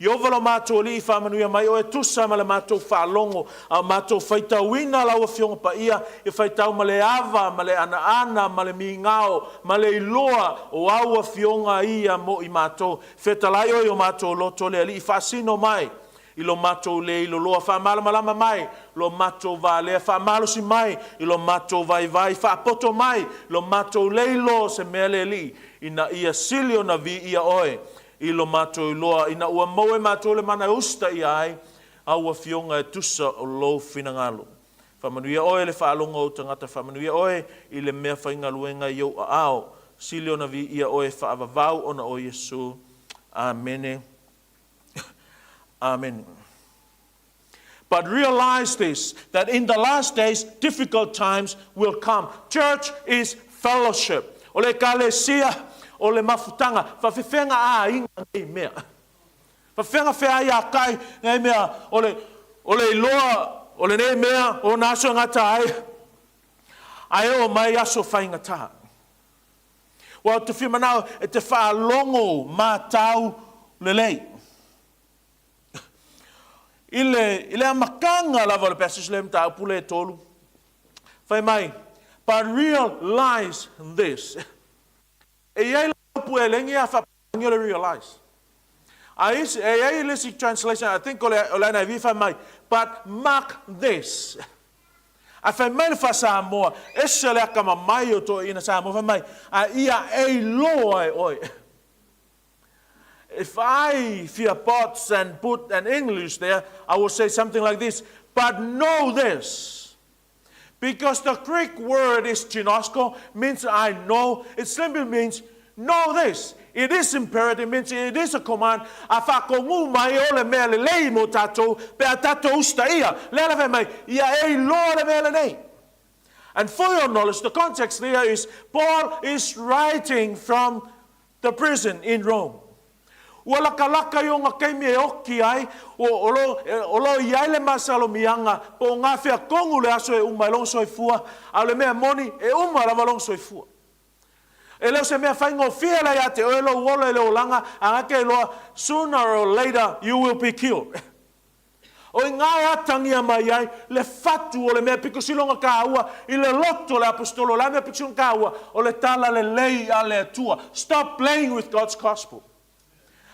Ieova lo matou Alii faamanuia mai oe tusa ma le matou faalogo a o matou faitauina lau Afioga Paia e faitau ma le ava ma le anaana ma le migao ma le iloa o au Afioga ia mo i matou. Fetalai oe i o matou loto le Alii faasino mai i lo matou le iloloa faamalamalama mai lo matou valea faamalosi mai i lo matou vaivai faapoto mai lo matou le iloa o se mea le Alii ina ia sili ona viia oe I lo matou iloa, ina ua maua e matou le mana e usitaia ai au afioga e tusa o lou finagalo. Faamanuia oe i le faalogo o ou tagata, faamanuia oe i le mea faigaluega i ou aao. Sili ona viia oe faavavau ona o Iesu. Amene. Amene. But realize this, that in the last days difficult times will come. Church is fellowship. O le Ekalesia, o le mafutaga, faafefeaga aiga nei mea. Faafefeaga feaiakai nei mea, o le, o le iloa o lenei mea o ona aso e gata ai, ae oo mai aso faigata. Ua ou te fia manao e te faalogo matau lelei. I le, i le amataga lava o le passage lea mataupu le tolu, fai mai, but realize this. E i ai la upu elegi a faapalepalegia o le realize. A isi, e i ai le isi translation, I think o le, o le NIV fai mai, but mark this. A fai mai le faa-Samoa, ese le akamamai o toeaiina Samoa, fai mai, a ia e iloa e oe. If I fear bots and put an English there, I will say something like this, but know this. Because the Greek word is ginosko, means I know. It simply means know this. It is imperative, means it is a command. A whakongu mai o le mea lelei mo tātou, pe a tātou usitaia. Lea la fai mai, ia e iloa le mea lenei. And for your knowledge, the context there is Paul is writing from the prison in Rome. Ua lakalaka i ona taimi e oki ai, o lo, o lo i ai le masalomiaga po o gafea tonu le aso e uma ai lona soifua, a o le mea moni, e uma lava lona soifua. E le o se mea faigofie la ia te oe lou ola i le olaga, a na te iloa, sooner or later you will be killed. O i ngā e atangia mai ai le fatu o le mea pito sili ona tāua i le loto o le Aposetolo, o le a mea pito sili ona tāua? O le tala lelei a le Atua. Stop playing with God's gospel.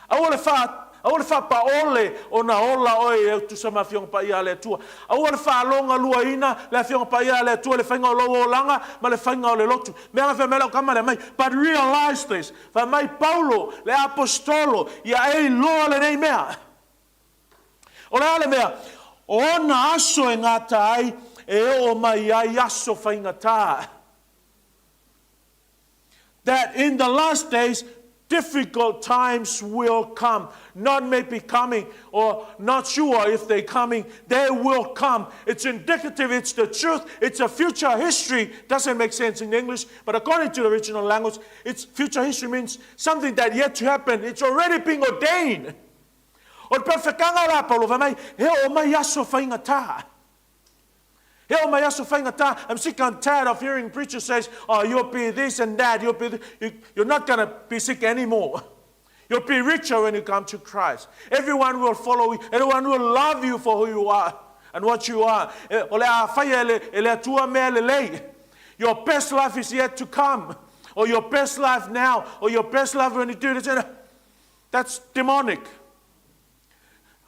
Aua le wha, Aua le faapaole ona ola oe e tusa ma Afioga Paia a le Atua. Aua le faalogaluaina le Afioga Paia a le Atua i le faiga o lou olaga ma le faiga o le lotu. Mea na fai mai lau tama lea mai, but realize this, fai mai Paulo le Aposetolo, ia e iloa lenei mea. O le a le mea? O ona aso e gata ai e oo mai ai aso faigata. That in the last days difficult times will come. Not maybe coming or not sure if they're coming. They will come. It's indicative. It's the truth. It's a future history. Doesn't make sense in English, but according to the original language, it's future history means something that yet to happen. It's already been ordained. O le perfekanga la Paulo fai mai, he oo mai aso faigata. He oo mai aso faigata. I'm sick and tired of hearing preachers says, oh, you'll be this and that. You'll be you, you're not going to be sick anymore. You'll be richer when you come to Christ. Everyone will follow you. Everyone will love you for who you are and what you are. O le a whaia e le atua mea lelei. Your best life is yet to come. Or your best life now. Or your best life when you do this. That's demonic.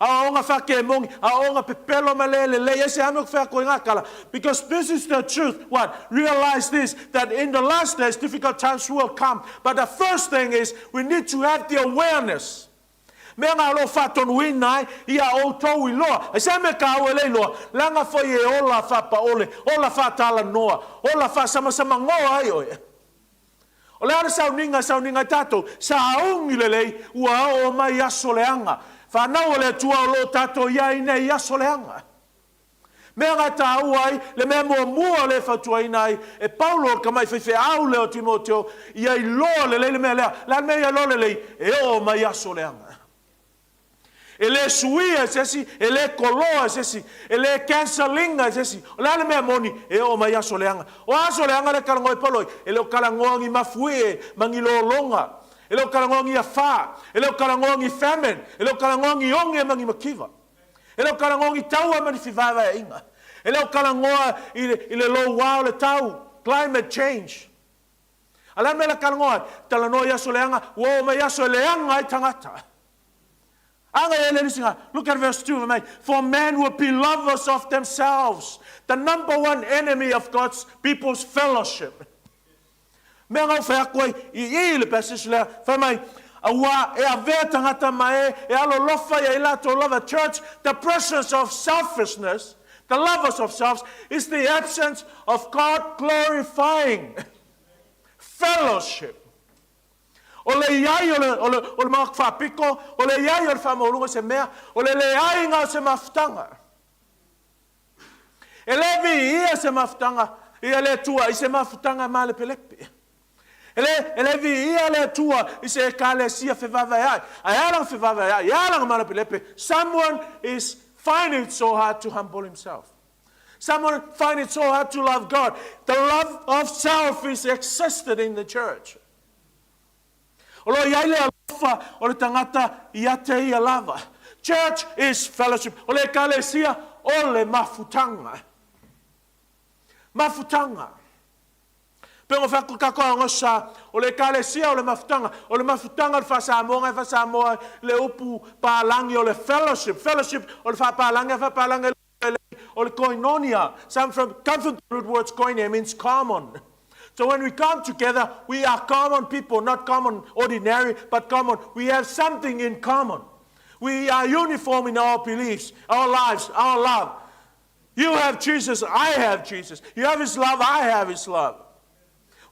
Aoaoga whakemongi, aoaoga pepelo ma le lelei, ai se ame o whea koe ngā kala. Because this is the truth. What? Realize this, that in the last days, difficult times will come. But the first thing is, we need to have the awareness. Mea ngā lo whātonuina ai, ia outou i loa. Ai se ame ka au e lei loa, langa foi e ola whapaole, ola whātala noa, ola whāsamasama ngoa ai oe. O le a le sauniga e sauniga ai tatou? Sauni lelei, ua oo mai aso leaga. Whanau o le Atua o lo o tatou i ai nei aso leaga. Mea nga e tāua ai, le mea muamua o le e fautuaina ai e Paulo o le tamai faifeau lea o Timoteo, ia iloa lelei le mea lea. Le a le mea ia iloa lelei? E oo mai aso leaga. E le suia e se isi, e le koloa e se isi, e le cancel-ina e se isi. O le a le mea moni? E oo mai aso leaga. O aso leaga lea e talanoa ai Paulo ai, e le o talanoa ni mafuie ma ni lologa, e le o talanoa ni afā, e le o talanoa ni famine, e le o talanoa ni oge ma ni mativa, e le o talanoa ni taua ma ni fevaevaeaiga, e le o talanoa i le, i le louā o le tau, climate change. A le a le mea le talanoa ai? Talanoa i aso leaga, ua oo mai aso e leaga ai tagata. Aga e le lisi Look at verse 2 mai. For men will be lovers of themselves, the number one enemy of God's people's fellowship. Mea ngau whai aku ai i i le passage lea, fai mai, auā e avea tagata ma e, e alolofa ia i latou lava. Church, the presence of selfishness, the lovers of selves, is the absence of God glorifying fellowship. O le iai o le, o le, o le manatu faapito, o le iai o le faamaualuga o se mea, o le leaiga o se mafutaga. E le viia se mafutaga ia le Atua i se mafutaga malepelepe. E le, e le viia le Atua i se ekalesia fevaevaea'i. Ae a lana fevaevaea'i? E a lana malepelepe? Someone is finding it so hard to humble himself. Someone find it so hard to love God. The love of self is existed in the church. O lo iai le alofa o le tagata ia te ia lava. Church is fellowship. O le ekalesia o le mafutaga. Mafutaga. Pe o whaku kakoa o sa, o le ekalesia o le mafutaga. O le mafutaga o le whaasamoa, ngai whaasamoa le upu pālagi o le fellowship. Fellowship o le whaapālagi, a whaapālagi o le koinonia. Some from, come from the root words koine means common. So when we come together, we are common people, not common ordinary, but common. We have something in common. We are uniform in our beliefs, our lives, our love. You have Jesus, I have Jesus. You have His love, I have His love.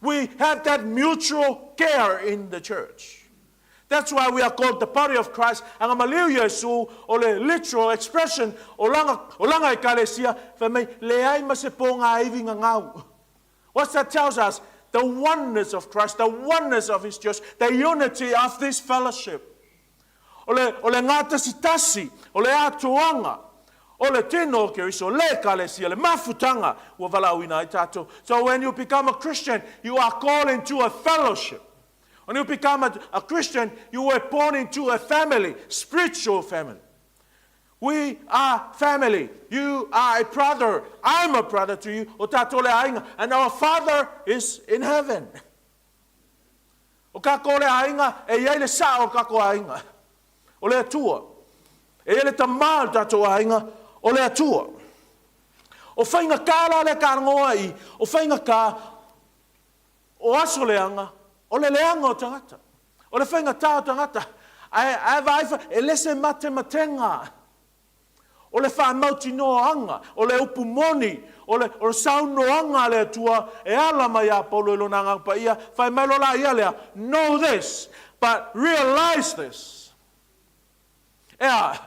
We have that mutual care in the church. That's why we are called the body of Christ. Anga maliu Iesu o le literal expression o langa, o langa ekalesia, fai mai, leai ma se po ngā iwi ngangau. What that tells us? The oneness of Christ, the oneness of His church, the unity of this fellowship. O le, o le ngātasi tasi, o le atoanga, o le tino o Keriso, le ekalesia, le mafutaga ua valaauina ai tatou. So when you become a Christian, you are called into a fellowship. When you become a Christian, you were born into a family, spiritual family. We are family. You are a brother. I'm a brother to you. O tātou le aiga. And our Father is in heaven. O kākou le aiga, e iai le sao o kākou aiga. O le Atua. E i ai le tamā o le tatou aiga, o le Atua. O faigata la lea ka i, o faigata o aso leaga, o le leaga o tagata. O le faigata o tagata, ae, ae vaai fa, e le se matematega. O le faamautinoaga, o le upu moni, o le, o le saunoaga a le Atua e ala mai ia Paulo i lona Agaga Paia, fai mai loa la ia lea, know this, but realize this. Yeah,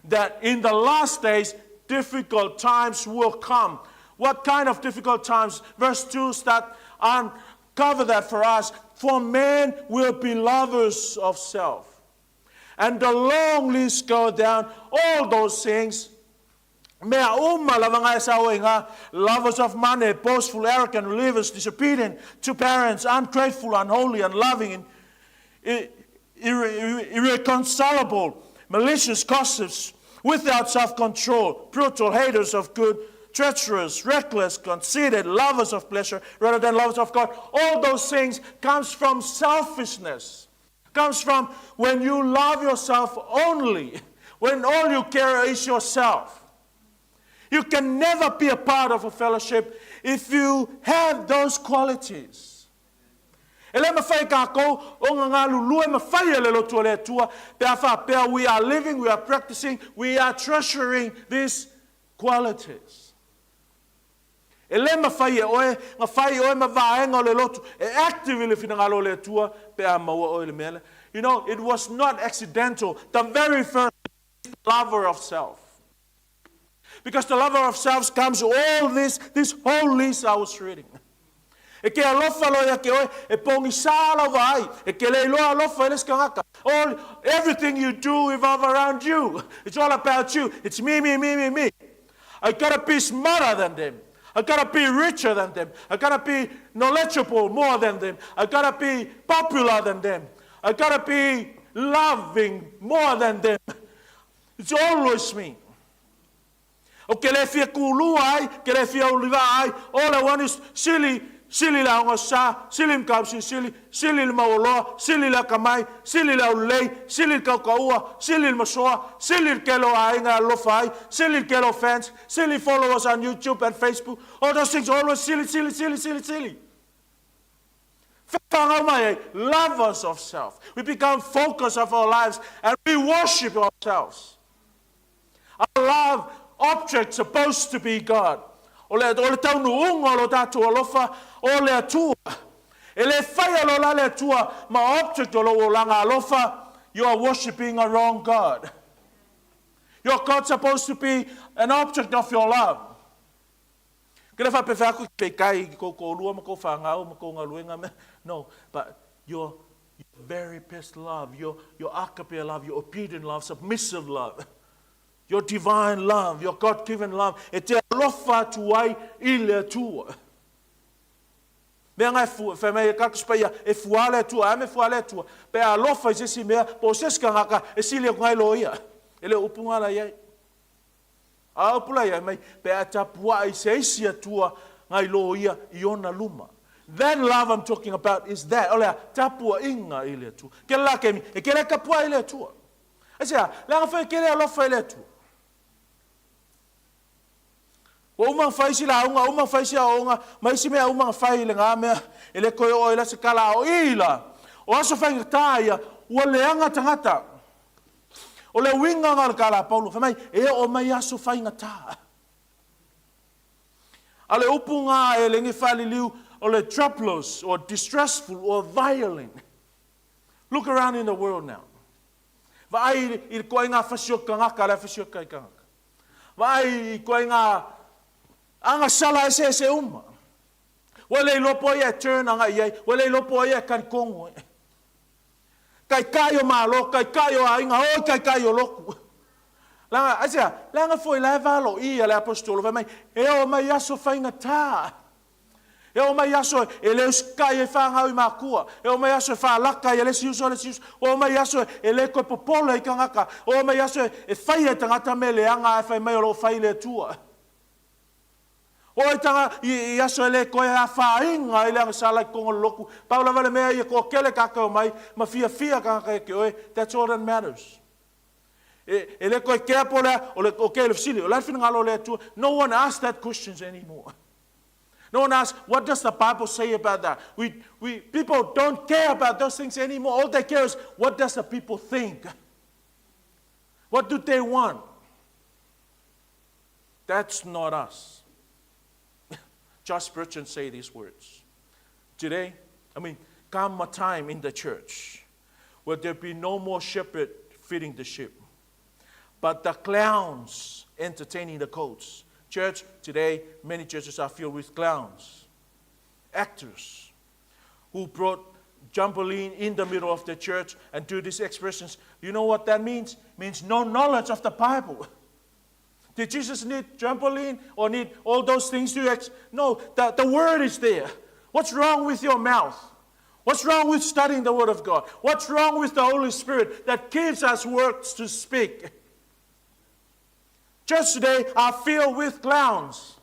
that in the last days, difficult times will come. What kind of difficult times? Verse 2 start uncover that for us. For men will be lovers of self. And the long list go down, all those things. Mea uma lava ngai sa o ngā lovers of money, boastful, arrogant, rebellious, disobedient to parents, ungrateful, unholy, unloving, irreconcilable, malicious, gossips, without self-control, brutal, haters of good, treacherous, reckless, conceited, lovers of pleasure rather than lovers of God. All those things comes from selfishness. Comes from when you love yourself only, when all you care is yourself. You can never be a part of a fellowship if you have those qualities. E le mafai kākou o ngā galulue mafai e le lotu o le Atua, pe a faapea we are living, we are practicing, we are treasuring these qualities. E le mafai e oe, nga fai oe ma vaenga o le lotu, e active i le finagalo o le Atua, pe a maua oe le mea lea. You know, it was not accidental. The very first lover of self. Because the lover of self comes all this, this whole list I was reading. E ke alofa loa ia te oe, e pogisa lau vaai, e ke le iloa alofa e le isi tagata. All, everything you do revolve around you. It's all about you. It's me, me, me, me, me. I gotta be smarter than them. I gotta be richer than them. I gotta be knowledgeable more than them. I gotta be popular than them. I gotta be loving more than them. It's always me. O ke le fia kūlua ai, ke le fia uliva ai, all I want is sili, sili le aoga sa, sili mkausi sili, sili le mauoloa, sili le akamai, sili le aulelei, sili le kaukaua, sili le masoa, sili le kele o aiga e alofa ai, sili le kele o fans, sili followers on YouTube and Facebook. All those things always sili, sili, sili, sili, sili. Whangau mai ai, lovers of self. We become focus of our lives and we worship ourselves. Our love object supposed to be God. O le, o le taunuuga o lo tatou alofa o le Atua. E le faia loa la le Atua ma object o lou olaga alofa, you are worshiping a wrong God. Your God supposed to be an object of your love. Ke le faapea aku pe kai i kou kōlua ma kou whāngau ma kou galuega me. No, but your, your very best love, your, your agape love, your obedient love, submissive love, your divine love, your God-given love, e te alofa atu ai i le Atua. Mea ngai fu, whai mai e kakus paia, e fua le Atua, a me fua le Atua. Pe alofa i se isi mea, po o se isi kangaka, e sili aku ngai lo ia. E le upu ngā la iai. A upu la iai mai, pe a tapuaʻi i se isi Atua ngai lo ia i ona luma. That love I'm talking about is that. O lea, tapuaʻiga i le Atua. Ke la kemi, e ke le kapua i le Atua. Ai se a, le anga whai ke le alofa i le Atua. Ua uma whai si la unga, uma whai si a onga, ma isi mea uma whai le ngā mea, e le koe o e la se kala o i la. O aso whai ngā ia, ua leaga tagata. O le uiga ngā le kala Paulo, whai mai, e o mai aso whai ngā tā. A le upu ngā e lengi whaliliu, o le troublous, or distressful, or violent. Look around in the world now. Vaai i koe ngā whasioka ngaka, le whasioka i kangaka. Vaai i koe ngā anga sala ese ese uma. Ua le iloa po ia e turn anga i ai, ua le iloa po ia e karikongo e. Kai kai o malo, kai kai o ainga, oi kai kai o loku. Langa, aisea, leaga foi la e valo i a le apostolo, fai mai, e o mai aso faigata. E o mai aso e le usikai e whangau i makua. E o mai aso e whaalaka i a le isi uso a le isi uso. O mai aso e le koe popole i kangaka. O mai aso e whai e tangata me le anga e whai mai o lo whai le Atua. O ai tanga i, i aso e le koe a whainga i le anga sala i kongo loku. Pau lava le mea ia ko kele kakau mai, ma fia fia kangaka e ke oe. That's all that matters. E, e le koe kea po lea, o le, o ke le fesili, o le a le finagalo o le Atua. No one asks that questions anymore. No one asks, what does the Bible say about that? We, we, people don't care about those things anymore. All they care is, what does the people think? What do they want? That's not us. Josh Spurgeon say these words. Today, I mean, come a time in the church where there be no more shepherd feeding the sheep, but the clowns entertaining the coats. Church, today, many churches are filled with clowns, actors who brought jumboline in the middle of the church and do these expressions. You know what that means? It means no knowledge of the Bible. Did Jesus need trampoline or need all those things to ex? No, the, the word is there. What's wrong with your mouth? What's wrong with studying the Word of God? What's wrong with the Holy Spirit that gives us words to speak? Church today are filled with clowns.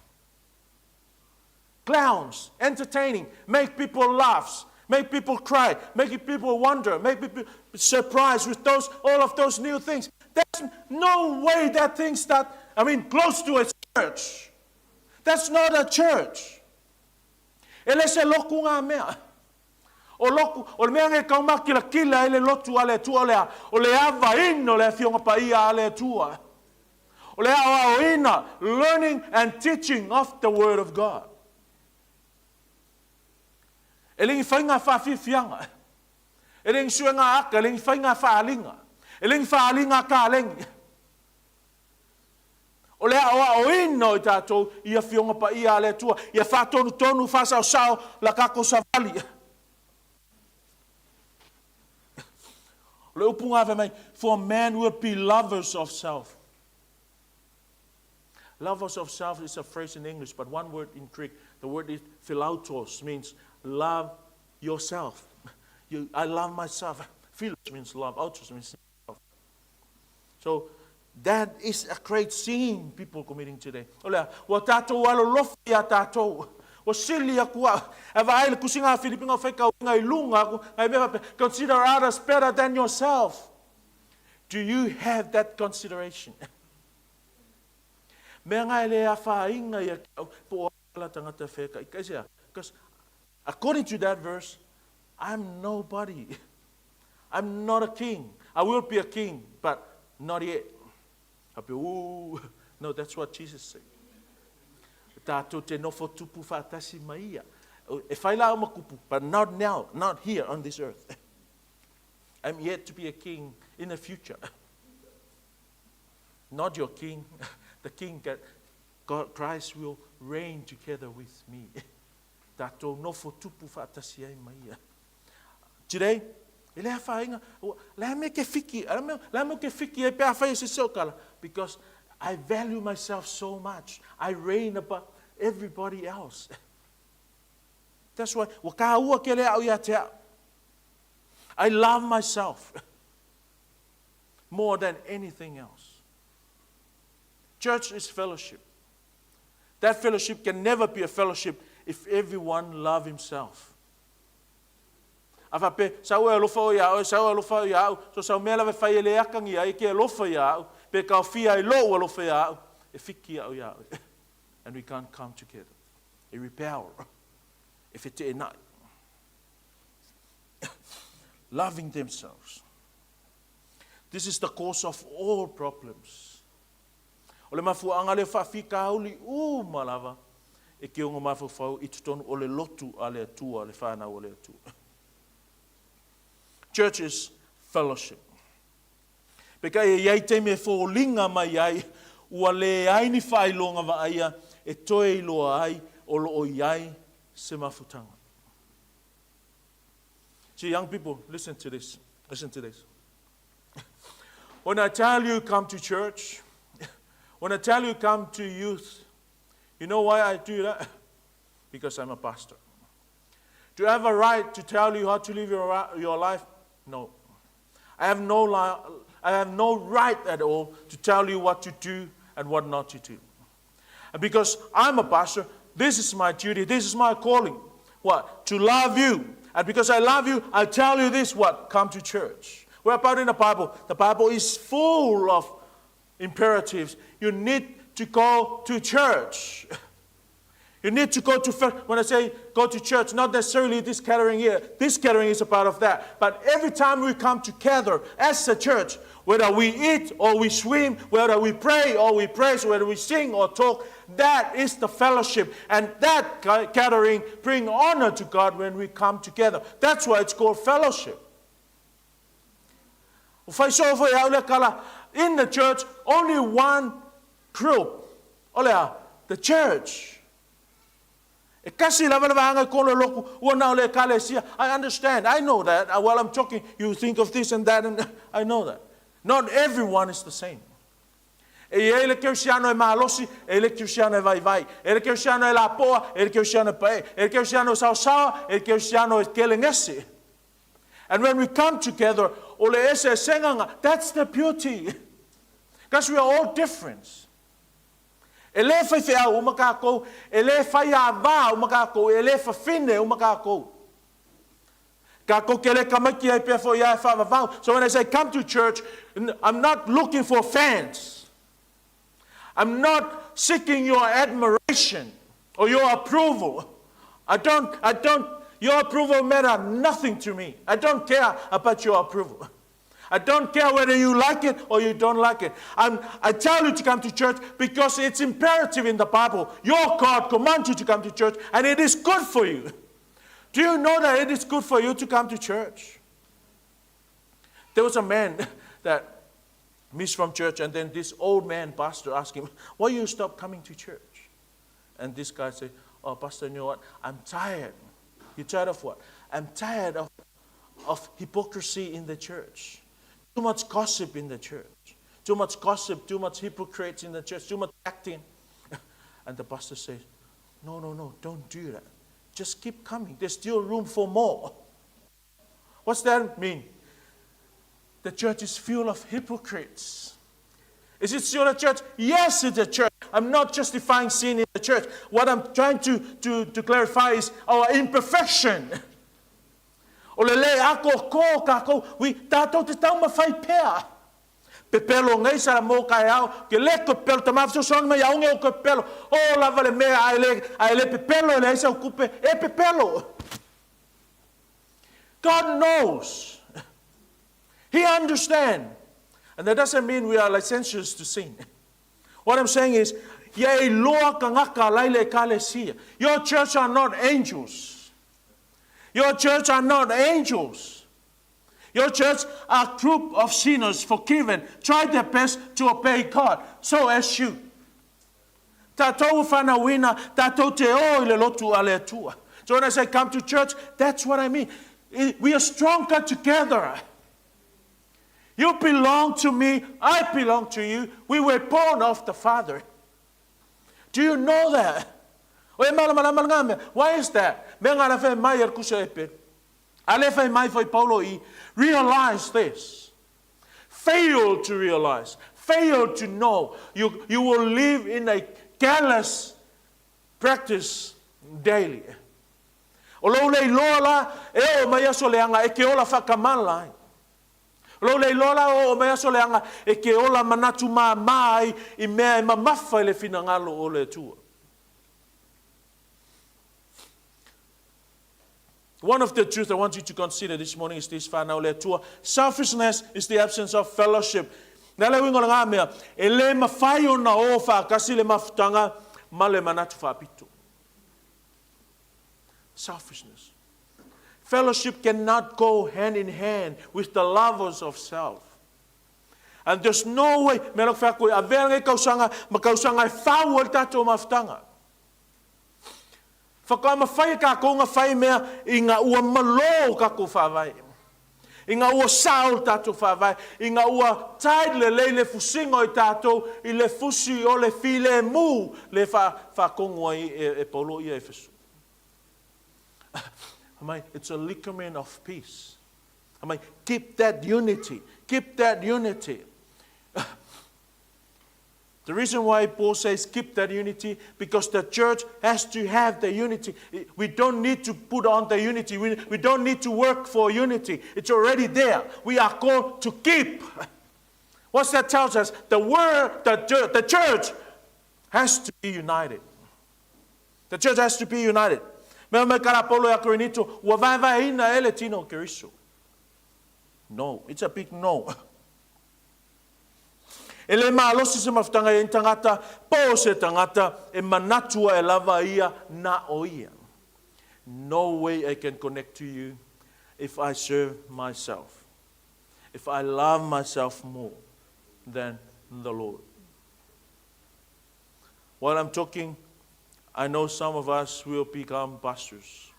Clowns, entertaining, make people laugh, make people cry, make people wonder, make people surprised with those all of those new things. There's no way that things that I mean close to a church. That's not a church. E le se loku ngā mea. O loku, o le mea nge kaumakilakila ai le lotu a le Atua o le a, o le avaina o le Afioga Paia a le Atua. O le aoaoina, learning and teaching of the Word of God. E le ni faiga faafiafiaga. E le ni suega aka, e le ni faiga faaaliga. E le ni faaaliga a kalegi. O le aoaoina o i tatou i Afioga Paia a le Atua, ia faatonutonu, faasaosao la tatou savali. O le upu nga fai mai, for man will be lovers of self. Lovers of self is a phrase in English, but one word in Greek, the word is philautos, means love yourself. You, I love myself. Philos means love, autos means self. So that is a great sin people committing today. O lea, ua tātou alolofa iā tātou. Ua sili aku au. E vaai le tusiga a Filipiga o faitauina i luga aku, ngai mea faapea, consider others better than yourself. Do you have that consideration? Mea nga e le afaina ia ki au, po o ala tangata wheka. Because according to that verse, I'm nobody. I'm not a king. I will be a king, but not yet. I'll be, ooh. No, that's what Jesus said. Tātou te nofo tupu whaatasi mai ia. E whai la o makupu, but not now, not here on this earth. I'm yet to be a king in the future. Not your king, the king that God, Christ will reign together with me. Tātou nofo tupu whaatasi ai mai ia. Today, e le afaina, le a mea ke fiki, le a mea ke fiki ai pe afai e se se o kala, because I value myself so much. I reign above everybody else. That's why, ua kāua ke le au ia te au. I love myself more than anything else. Church is fellowship. That fellowship can never be a fellowship if everyone love himself. A faapea, sau e alofa oe iā oe, sau e alofa au iā au, so sau mea lava e fai e le akangi ai ke alofa iā au, pe kaofia ai lou alofa iā au, e fiki au iā oe. And we can't come together. E rebel. E feteenai. Loving themselves. This is the cause of all problems. O le mafuaaga lea faafitauli uma lava e ke ogo mafaufau i totonu o le lotu a le Atua, le whanau o le Atua. Church is fellowship. Peka e iai taimi e fōlinga mai ai, ua leai ni faailoga vaaia e toe iloa ai o loo iai se mafutaga. See, young people, listen to this. Listen to this. When I tell you come to church, when I tell you come to youth, you know why I do that? Because I'm a pastor. Do I have a right to tell you how to live your, your life? No. I have no, li- I have no right at all to tell you what to do and what not to do. And because I'm a pastor, this is my duty, this is my calling. What? To love you. And because I love you, I tell you this what? Come to church. Where about in the Bible? The Bible is full of imperatives. You need to go to church. You need to go to, when I say go to church, not necessarily this gathering here. This gathering is a part of that. But every time we come together as a church, whether we eat or we swim, whether we pray or we praise, whether we sing or talk, that is the fellowship. And that gathering bring honor to God when we come together. That's why it's called fellowship. In the church, only one group. Olea, the church. E kasi lava le vaega i kolo loku, ua na o le ekalesia. I understand, I know that. While I'm talking, you think of this and that, and I know that. Not everyone is the same. E i ai le kerisiano e malosi, e i le kerisiano e vaivai. E le kerisiano e lapoa, e le kerisiano e pae. E le kerisiano e saosaoa, e le kerisiano e kelegese. And when we come together, o le eseesega, that's the beauty. Because we are all different. E lē faifeau uma kākou, e lē faiāvā uma kākou, e lē fafine uma kākou. Kākou ke lē kamaiki ai pea foi ia e faavavau. So when I say come to church, I'm not looking for fans. I'm not seeking your admiration or your approval. I don't, I don't, your approval matter nothing to me. I don't care about your approval. I don't care whether you like it or you don't like it. I tell you to come to church because it's imperative in the Bible. Your God commands you to come to church and it is good for you. Do you know that it is good for you to come to church? There was a man that missed from church, and then this old man pastor asked him, why you stop coming to church? And this guy said, oh, pastor, you know what? I'm tired. You tired of what? I'm tired of hypocrisy in the church. Too much gossip in the church. Too much gossip, too much hypocrites in the church, too much acting. And the pastor says, no, no, no, don't do that. Just keep coming. There's still room for more. What's that mean? The church is full of hypocrites. Is it still a church? Yes, it's a church. I'm not justifying sin in the church. What I'm trying to clarify is our imperfection. O le lē ākoakoa o kākou, ui, tātou te taumafai pea. Pepelo ngai sa mō kai ao, ke le pepelo, ta mawhisosoani mai aunge o pepelo. O lava le mea ai le, ai le pepelo, e le aisa o kupe, e pepelo. God knows. He understands. And that doesn't mean we are licentious to sin. What I'm saying is, ia e loa kangaka lai le ekalesia. Your church are not angels. Your church are not angels. Your church are a group of sinners forgiven, try their best to obey God. So as you. Tātou whanauina, tātou te o i le lotu a le Atua. So when I say come to church, that's what I mean. We are stronger together. You belong to me, I belong to you. We were born of the Father. Do you know that? Why is that? Me ngā whai mai ar kusa e pe. A le whai mai whai Paulo i, realize this. Fail to realize. Fail to know. You will live in a careless practice daily. O lou le iloa la, e o mai aso leanga, e ke ola whakamala ai. O lou le iloa la o mai aso leanga, e ke ola manatu mā mai i mea e mamafa i le finangalo o le Atua. One of the truths I want you to consider this morning is this whānau le Atua. Selfishness is the absence of fellowship. Nā le uinga o le ngā mea, e le mawhai o na o whakasi le mafutanga ma le manatu whapito. Selfishness. Fellowship cannot go hand in hand with the lovers of self. And there's no way, me lok whakui, a vea ngai kausanga, ma kausanga e whau o le tātou mafutanga. Whakaama whai ka konga whai mea i ngā ua malo ka ko whawai. I ngā ua sao tātou whawai. I ngā ua taid le lei le fusinga i tātou i le fusi o le file mū le wha i e, e paulo ia e fesu. It's a ligament of peace. I keep that unity. Keep that unity. The reason why Paul says keep that unity, because the church has to have the unity. We don't need to put on the unity. We, we don't need to work for unity. It's already there. We are called to keep. What that tells us? The word, the, the church has to be united. The church has to be united. Me me kara Paulo ia Korinito, ua vaevaeina e le tino o Keriso. No, it's a big no. E le malosi se mafutaga i tagata, po o se tagata e manatu ae lava ia na o ia. No way I can connect to you if I serve myself. If I love myself more than the Lord. While I'm talking, I know some of us will become pastors,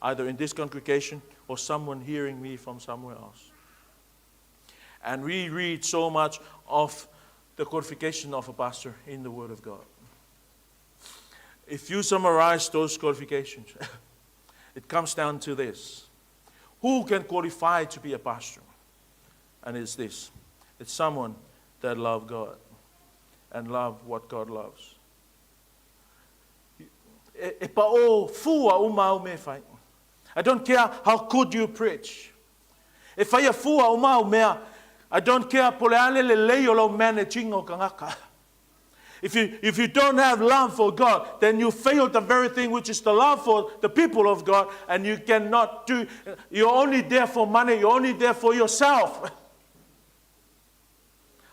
either in this congregation or someone hearing me from somewhere else. And we read so much of the qualification of a pastor in the Word of God. If you summarize those qualifications, it comes down to this Who can qualify to be a pastor? And it's this it's someone that loves God and love what God loves. E, e pa o fua o mau me whai. I don't care how good you preach. E whaia fua o mau mea. I don't care po le ale le lei o lau managing o kangaka. If you, if you don't have love for God, then you fail the very thing which is the love for the people of God, and you cannot do, you're only there for money, you're only there for yourself.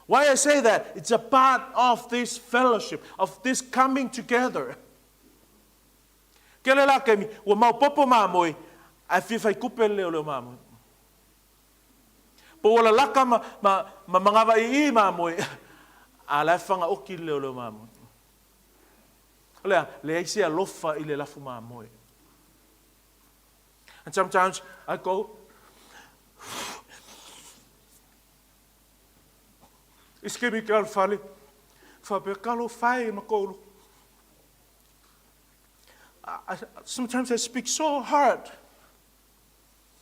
Why I say that? It's a part of this fellowship, of this coming together. Ke le la kemi, ua maopoopo mamoe, ae fia fai kupe le leo o leo mamoe. Po ua lalaka ma, ma, ma magava ii mamoe, a la e fagaoki le leo o leo mamoe. O lea, leai se alofa i le lafu mamoe. And sometimes I go, Iskemi ke alfale, faapea kalo fae ma koulu. I, sometimes I speak so hard.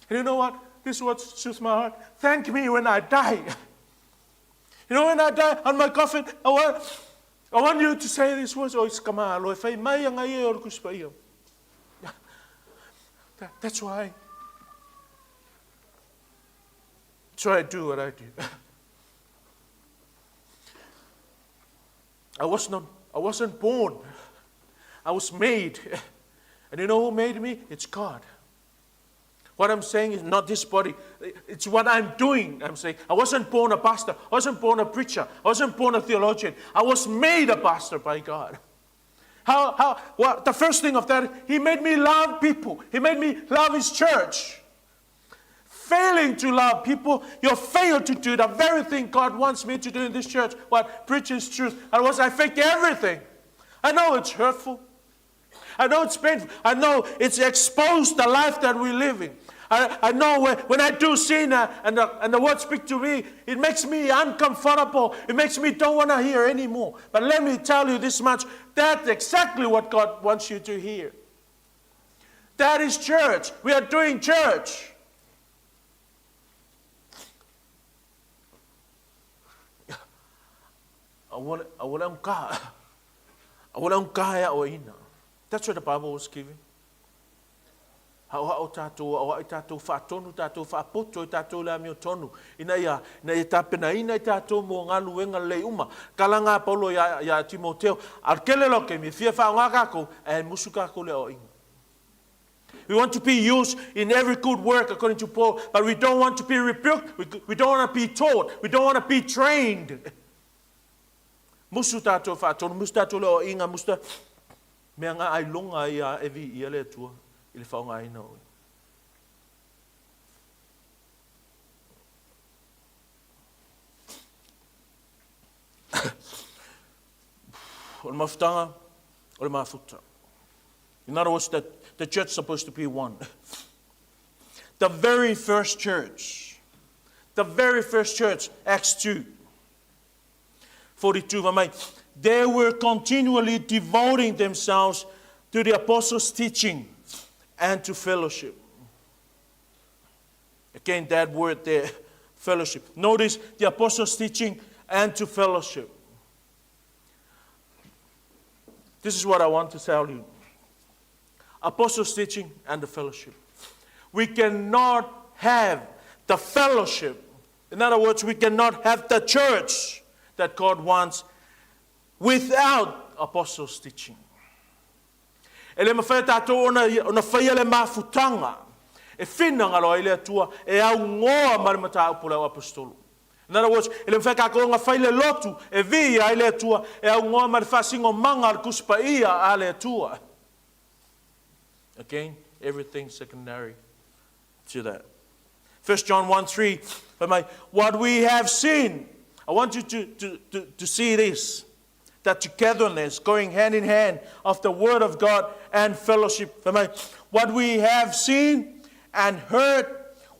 And you know what? This is what soothes my heart. Thank me when I die. You know, when I die on my coffin, I want, I want you to say these words. Oh, it's kamalo e whai mai anga ia o kuspa ia. That, that's why. That's why I do what I do. I was not I wasn't born. I was made. And you know who made me? It's God. What I'm saying is not this body. It's what I'm doing. I'm saying I wasn't born a pastor. I wasn't born a preacher. I wasn't born a theologian. I was made a pastor by God. How, how, well, the first thing of that, He made me love people. He made me love His church. Failing to love people, you fail to do the very thing God wants me to do in this church. What? Preach His truth. Otherwise, I fake everything. I know it's hurtful. I know it's painful. I know it's exposed the life that we're living. I, I know when, when I do sin uh, and, the, and the word speak to me, it makes me uncomfortable. It makes me don't want to hear anymore. But let me tell you this much. That's exactly what God wants you to hear. That is church. We are doing church. That's what the Bible was giving. Haʻohaʻo tātou, aʻoaʻo tātou, faatonu tātou, faapoto i tātou le amiotonu, ina ia, ina ia tapenaina i tātou mo galuega lelei uma. Kala ngā Paulo iā, iā Timoteo, a kele loa ke mi, fia whaonga kākou, e musu kākou le aoaiga. We want to be used in every good work, according to Paul, but we don't want to be rebuked. We, we don't want to be taught. We don't want to be trained. Musu tātou whaatonu, musu tātou le aoaiga, musu tā... Mea ngā ailonga ia e vi ia le Atua i le whaongaina o. O le mafutaga, o le mafuta. In other words, the, the church is supposed to be one. The very first church, the very first church, Acts 2, 42, mai, they were continually devoting themselves to the apostles' teaching and to fellowship. Again, that word there, fellowship. Notice the apostles' teaching and to fellowship. This is what I want to tell you. Apostles' teaching and the fellowship. We cannot have the fellowship. In other words, we cannot have the church that God wants without apostles' teaching. E le mafai e tatou ona, ona faia le mafutaga e finagalo ai le Atua e augoa ma le mataupu o le auaposetolo. In other words, e le mafai e kākou ona fai le lotu e viia ai le Atua e augoa ma le faasinomaga o le Tusi Paia a le Atua. Again, everything secondary to that. 1 John 1 3, fai mai, what we have seen, I want you to, to, to, to see this, that togetherness, going hand in hand of the Word of God and fellowship. Fai mai, what we have seen and heard,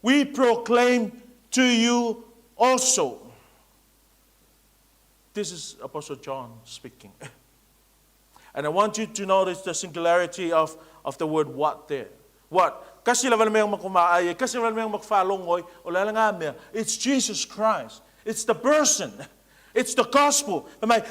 we proclaim to you also. This is Apostle John speaking. And I want you to notice the singularity of, of the word what there. What? Kasi lava le mea ma ko maai, kasi lava le mea ma ko whaalongoi, o le ala ngā mea. It's Jesus Christ. It's the person. It's the gospel.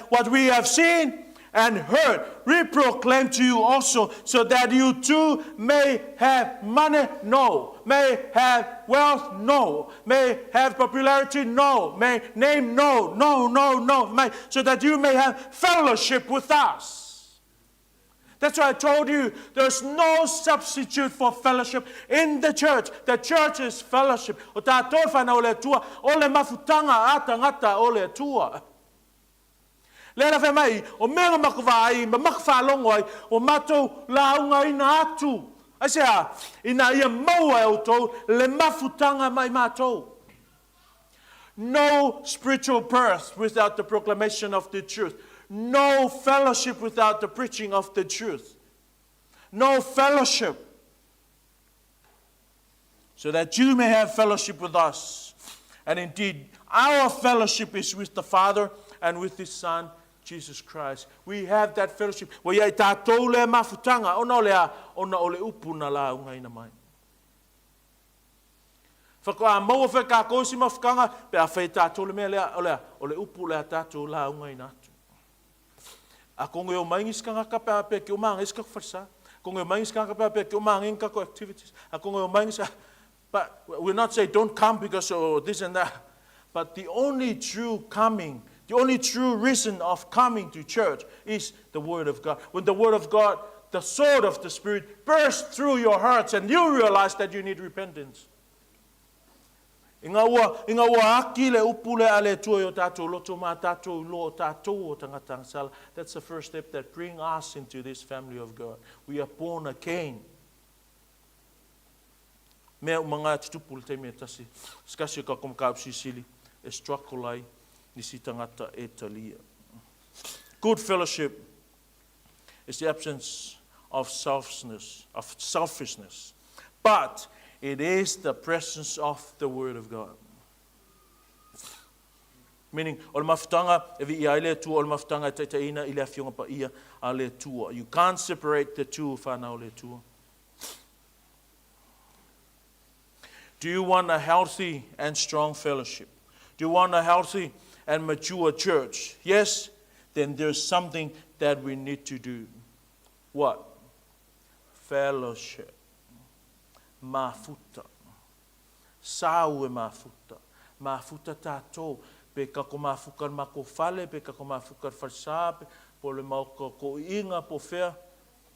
What we have seen and heard, we proclaim to you also, so that you too may have money, no. May have wealth, no. May have popularity, no. May name, no. No, no, no. May, so that you may have fellowship with us. That's why I told you there's no substitute for fellowship in the church. The church is fellowship. O tātou whanau o le Atua, o le mafutanga a tangata o le Atua. Lea la fai mai, o mea na maku vaai ma maku faalogo ai, ua matou laugaina atu. Aisea? Ina ia maua e outou le mafutaga mai matou. No spiritual birth without the proclamation of the truth. No fellowship without the preaching of the truth. No fellowship. So that you may have fellowship with us. And indeed, our fellowship is with the Father and with His Son, Jesus Christ. We have that fellowship. Ua ia i tātou lea mafutaga, ona o le a? Ona o le upu na laugaina mai. Whakua maua whai kākou si mafutaga, pe a whai tātou le mea lea, o lea, o le upu lea tātou laugaina atu. A kongo e o mai ngisi kangaka pe a pe ke o maanga isi kako wharisa. Kongo e o mai ngisi kangaka pe a pe ke o maanga ingi kako activities. A kongo e o mai ngisi But we're not saying don't come because of this and that. But the only true coming, the only true reason of coming to church is the Word of God. When the Word of God, the sword of the Spirit, bursts through your hearts and you realize that you need repentance. Ina ua, ina ua aki le upu lea a le Atua i o tātou loto mā tātou i loa o tātou o tangata agasala, that's the first step that bring us into this family of God. We are born again. Mea uma ngā tutupu le taimi e tasi, skasi o ka koma ka sisili, e struggle ai nisi tangata e talia. Good fellowship is the absence of selfishness, of selfishness, but it is the presence of the Word of God. Meaning, o le mafutaga e viia ai le Atua, o le mafutaga e taitaiina i le Afioga Paia a le Atua. You can't separate the two, whanau o le Atua. Do you want a healthy and strong fellowship? Do you want a healthy and mature church? Yes? Then there's something that we need to do. What? Fellowship. Mafuta. Sau e mafuta. Mafuta tātou. Pe ka ko mafuka le mako fale, pe ka ko mafuka le falesa, pe po le maoka ko iinga po whea.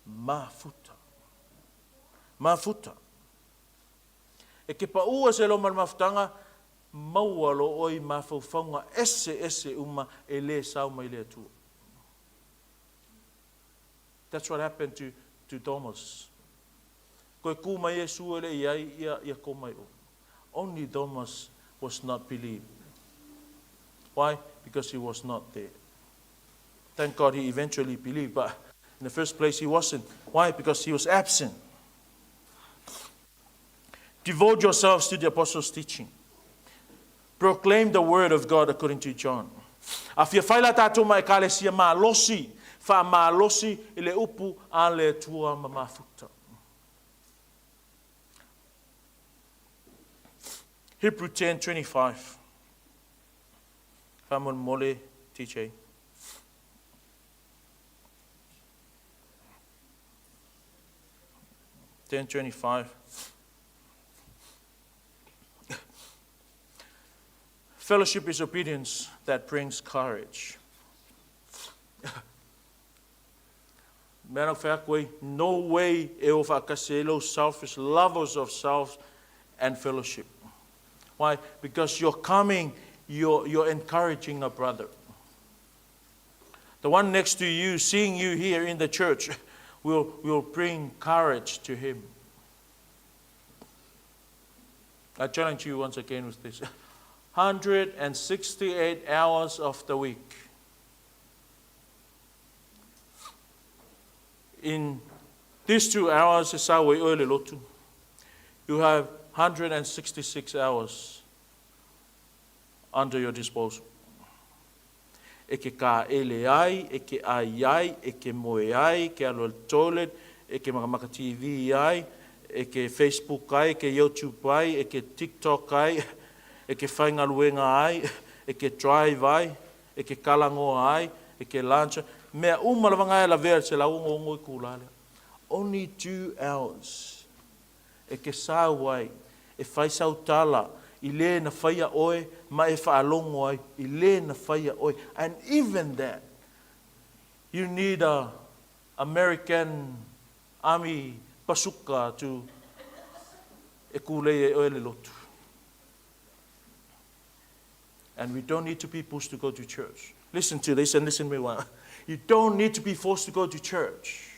Mafuta. Mafuta. E ke paʻu se lo ma le mafutaga, maua lo oe i mafaufauga eseese uma e lē sao mai le Atua. That's what happened to, to Thomas. Koe kū mai Iesu e le i ai ia, ia ko mai o. Only Thomas was not believed. Why? Because he was not there. Thank God he eventually believed, but in the first place he wasn't. Why? Because he was absent. Devote yourselves to the apostles' teaching. Proclaim the word of God according to John. A fia fai la tātou ma ekalesia malosi, wha malosi i le upu a le Atua ma mafuta. Hebrew 10:25. Wha mole TJ. 10:25. Fellowship is obedience that brings courage. Mea na fai atu ai, no way e o faatasi ai lou selfish, lovers of self and fellowship. Why? Because you're coming, you're encouraging a brother. The one next to you, seeing you here in the church, will bring courage to him. I challenge you once again with this. 168 hours of the week. In these 2 hours, e sau ai oe le lotu, you have 166 hours under your disposal. E ke kāʻele ai, e ke ʻai ai, e ke moe ai, e ke alu i le toilet, e ke makamaka TV ai, e ke Facebook ai, e ke YouTube ai, e ke TikTok ai, e ke faigaluega ai, e ke drive ai, e ke kalagoa ai, e ke lunch ai. Mea uma lava na e lavea i le 166 itulā lea. Only 2 hours e ke sau ai, e fai sau tala i le na faia oe ma e faalogo ai i le na faia oe. And even that, you need a American Army pasuka to e kūlei ai oe le lotu. And we don't need to be pushed to go to church. Listen to this and listen to me well. You don't need to be forced to go to church.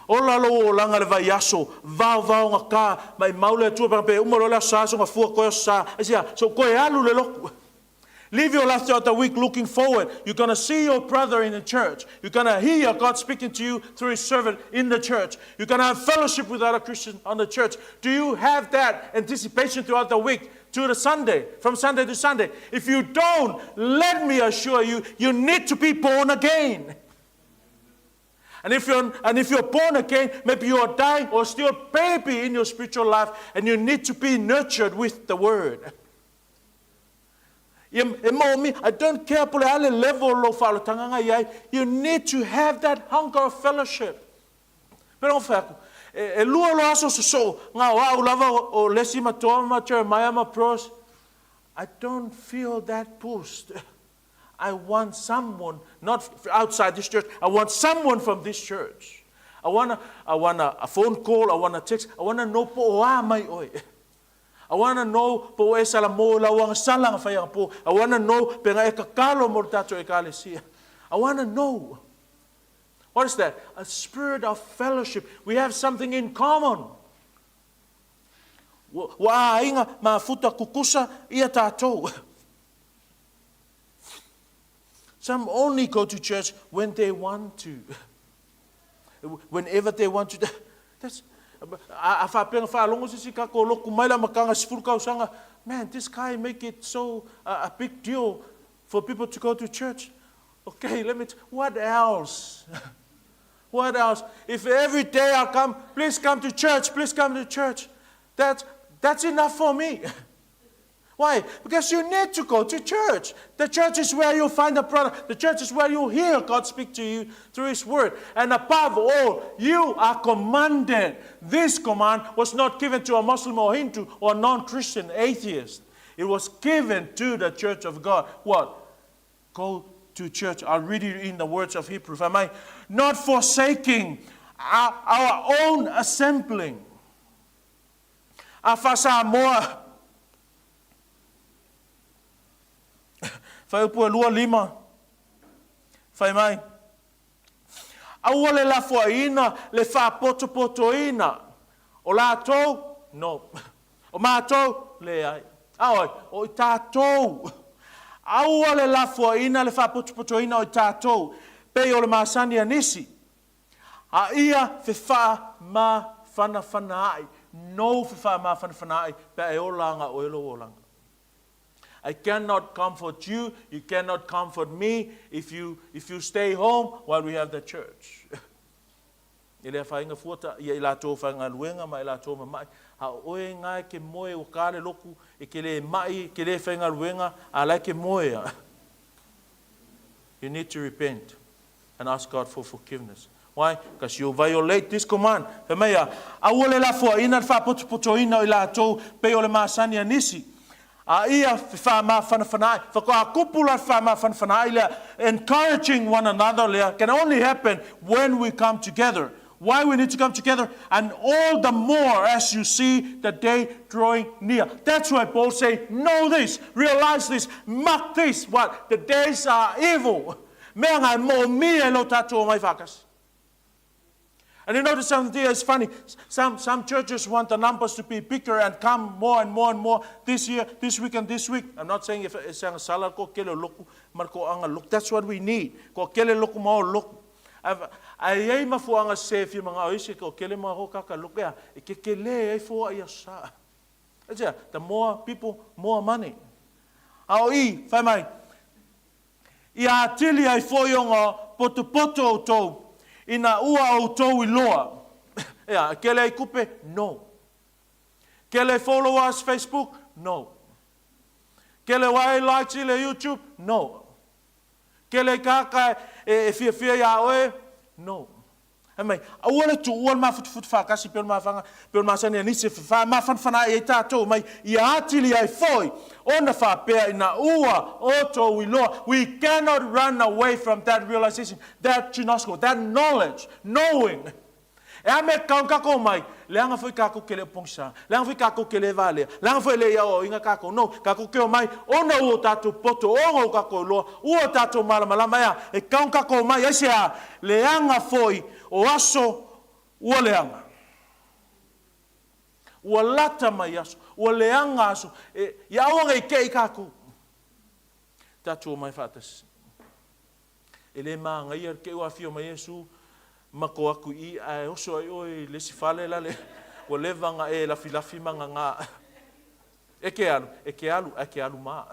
Ola lou olaga le vaiaso, vaovaogata, maimau le Atua pe pe uma loa le aso Sa soga fua koe aso Sa, aisea, so koe alu le lotu. Live your life throughout the week looking forward. You're going to see your brother in the church. You're going to hear God speaking to you through His servant in the church. You're going to have fellowship with other Christians on the church. Do you have that anticipation throughout the week to the Sunday, from Sunday to Sunday? If you don't, let me assure you, you need to be born again. And if you're born again, maybe you are dying or still a baby in your spiritual life, and you need to be nurtured with the word. Ia, e maomia, I don't care po o le a le level o lou faaolataga i ai, you need to have that hunger of fellowship. Pei ona fai atu, e lua loa aso sosoo, na o au lava o Lesi ma Toa ma Jeremiah ma Bros, I don't feel that boost. I want someone, not outside this church, I want someone from this church. I want a phone call, I want a text, I want to know po o a mai oe. I want to know po o e sala mo lau agasala nga fai po. I want to know pe nga e kakalo mo le tatou ekalesia. I want to know. What is that? A spirit of fellowship. We have something in common. Ua aiga mafuta tutusa ia tatou. Some only go to church when they want to. Whenever they want to. That's, a faapea na faalogo se isi tatou lotu mai le amataga 10 tausaga. Man, this guy make it so a big deal for people to go to church. Okay, what else? What else? If every day I come, please come to church, please come to church. That's enough for me. Why? Because you need to go to church. The church is where you find the brother. The church is where you hear God speak to you through His Word. And above all, you are commanded. This command was not given to a Muslim or Hindu or non-Christian atheist. It was given to the church of God. What? Go to church. I'll read it in the words of Hebrew, if I may. Not forsaking our own assembling. A faa-Samoa. Fuaiupu e 25. Fai mai. Aua le lafoaiina le faapotopotoina. O latou, no. O matou, leai. A oi, o i tatou. Aua le lafoaiina le faapotopotoina o i tatou. Pei o le masani a nisi. A ia fefaamafanafanaai. No fefaamafanafanaai pe a e ola aga oe lou olaga. I cannot comfort you. You cannot comfort me if you stay home while we have the church. E le afaina fua ta, ia i latou faigaluega ma i latou mama'i. A o oe ga e ke moe ua ka le lotu e ke lē ma'i, ke lē faigaluega, a la e ke moe a. You need to repent and ask God for forgiveness. Why? Because you violate this command. Fai mai a, aua le lafoaiina le faapotopotoina o i latou pei o le masani a nisi. A ia fefaamafanafanaai, faatoa kupu la le fefaamafanafanaai lea, encouraging one another lea can only happen when we come together. Why we need to come together? And all the more as you see the day drawing near. That's why Paul say, know this, realize this, mark this, what? The days are evil. Mea nga e moomia e lo tatou omai faatasi. And you notice something there is funny. Some, some churches want the numbers to be bigger and come more and more and more this year, this week, and this week. I'm not saying if it's a sala ko kele loku, marko anga loku. That's what we need. Ko kele loku mao loku. Ae i ai mafuaaga sese e fia magao ai se ko kele ma ho kaka loku ea, e kekele ai foa ia sa. Aisea, the more people, more money. A o i, fai mai, Ia atili ai foi ona potopoto outou, ina ua outou iloa. Ea, e kele ai kupe? No. Kele ai followers Facebook? No. Kele ai likes i le YouTube? No. Kele ai kāka e fiafia iā oe? No. Fai mai, aua le tuua le mafutufutu faatasi pei o le mafaga, pei o le masani a nisi e mafanafana ai ai tatou mai ia atili ai foi ona faapea ina ua outou iloa. We cannot run away from that realization, that ginosko, that knowledge, knowing. E a mea kau kakou mai, leaga foi kakou ke le o pogisa, leaga foi kakou ke le valea, leaga foi e le i aoaoina kakou. No, kakou ke omai, ona ua o tatou poto, ona ua kakou iloa, ua o tatou malamalama, ea, e kau kakou mai, aisea? Leaga foi o aso ua leaga. Ua lata mai aso, ua leaga aso, e, ia aua nei kei kakou. Tatou omai faatasi. E le mānaia le keu afio mai Iesu ma ko aku i i ae oso ai oe i le isi fale la le ua leva na e lafilafi ma gagā. E ke alu, e ke alu, ae ke alu ma.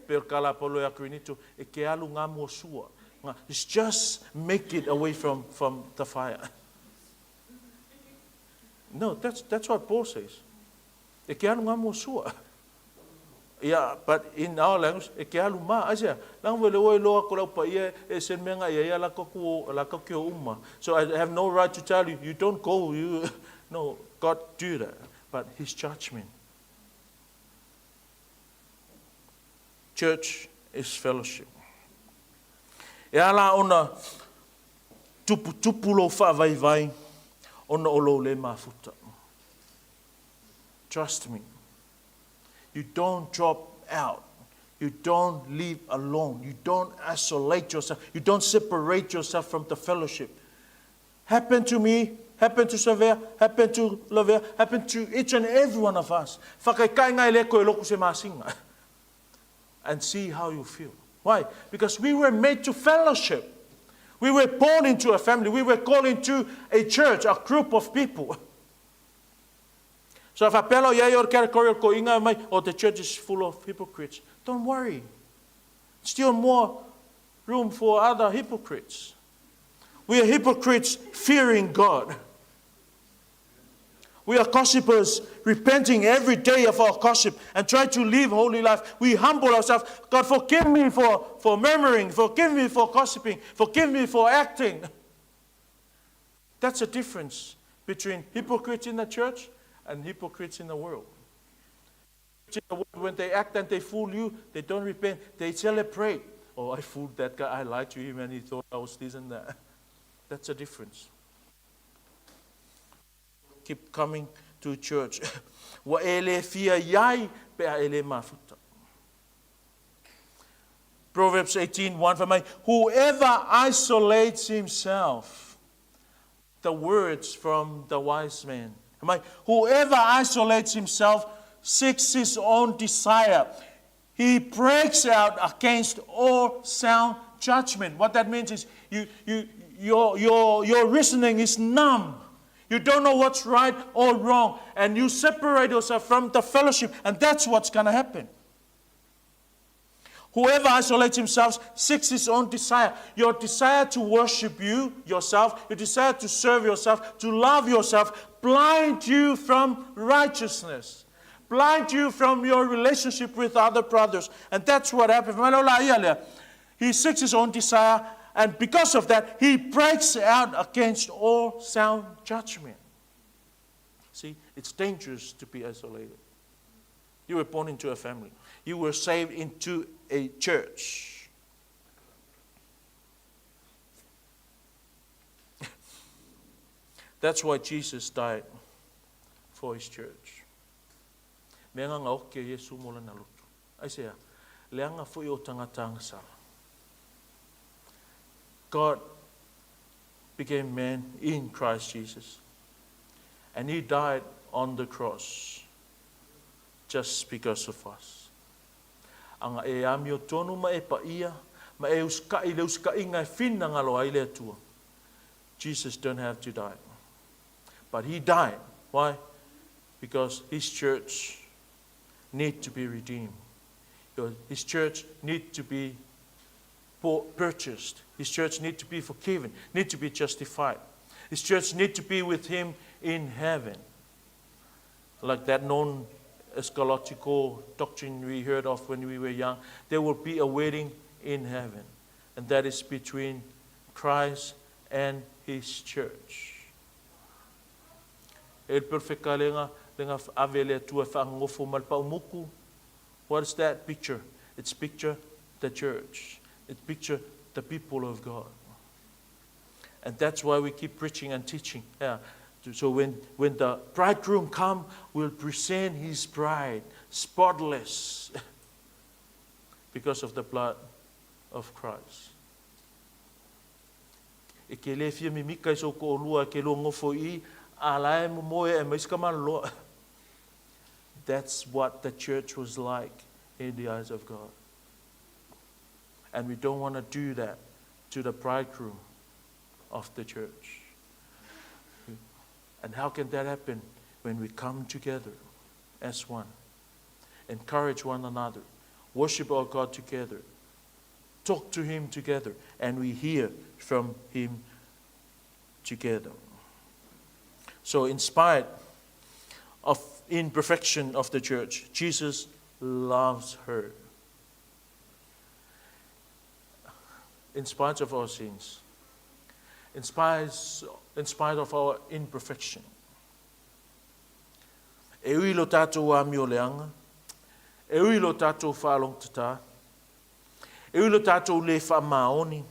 Pei o le kala a Paulo ia Korinito, e ke alu ngā mua sua. Ngā, it's just make it away from, from the fire. No, that's, that's what Paul says. E ke alu ngā mua sua. Yeah, but in our language, e ke alu ma. Aisea, leaga foi le ua iloa ko lau paia e ese le mea nga ia ia la koku la koku o uma. So I have no right to tell you, you don't go, you, no, God do that. But his judgment. Church is fellowship. E ala ona tuputupu lou faavaivai ona o lou le mafuta. Trust me. You don't drop out. You don't live alone. You don't isolate yourself. You don't separate yourself from the fellowship. Happen to me, happen to Savea, happen to Lavea, happen to each and every one of us. Whakaikainga e le koe loku se masinga. And see how you feel. Why? Because we were made to fellowship. We were born into a family. We were called into a church, a group of people. So if apelo ia your category o ko inga mai, oh, the church is full of hypocrites. Don't worry. Still more room for other hypocrites. We are hypocrites fearing God. We are gossipers, repenting every day of our gossip and try to live holy life. We humble ourselves. God, forgive me for, for murmuring. Forgive me for gossiping. Forgive me for acting. That's the difference between hypocrites in the church and hypocrites in the world. When they act and they fool you, they don't repent. They celebrate. Oh, I fooled that guy. I lied to him and he thought I was this and that. That's the difference. Keep coming to church. Ua e le fia iai pe a e le mafuta. Proverbs 18:1 fai mai, Whoever isolates himself, the words from the wise man. Fai mai, Whoever isolates himself seeks his own desire. He breaks out against all sound judgment. What that means is you, you, your, your, your reasoning is numb. You don't know what's right or wrong. And you separate yourself from the fellowship. And that's what's going to happen. Whoever isolates himself seeks his own desire. Your desire to worship you, yourself, your desire to serve yourself, to love yourself, blind you from righteousness. Blind you from your relationship with other brothers. And that's what happened. He seeks his own desire. And because of that, he breaks out against all sound judgment. See, it's dangerous to be isolated. You were born into a family. You were saved into a church. That's why Jesus died for his church. Mea nga oke Iesu mo lana lotu. Aisea, leanga foi o tangata agasala. God became man in Christ Jesus. And he died on the cross just because of us. Aga e amiotonu ma e paia, ma e usika'i le usika'iga e finagalo ai le Atua. Jesus don't have to die. But he died. Why? Because his church need to be redeemed. His church need to be purchased. His church need to be forgiven, need to be justified. His church need to be with him in heaven. Like that known eschatological doctrine we heard of when we were young, there will be a wedding in heaven, and that is between Christ and his church. E le perfekalega lega ave le Atua e faagogofo ma le paumuku. What is that picture? It's picture the church. It picture the people of God. And that's why we keep preaching and teaching. Yeah. So when, when the bridegroom come, we'll present his bride spotless because of the blood of Christ. E ke le fia mimika i so ko'olua ke lua gofo i a la e momoe e maisi ka maloloa. That's what the church was like in the eyes of God. And we don't want to do that to the bridegroom of the church. And how can that happen? When we come together as one, encourage one another, worship our God together, talk to Him together, and we hear from Him together. So, in spite of imperfection of the church, Jesus loves her. In spite of our sins, in spite, in spite of our imperfection. E ui lo tātou amioleaga, e ui lo tātou whaalongtata, e ui lo tātou le whaamaoni,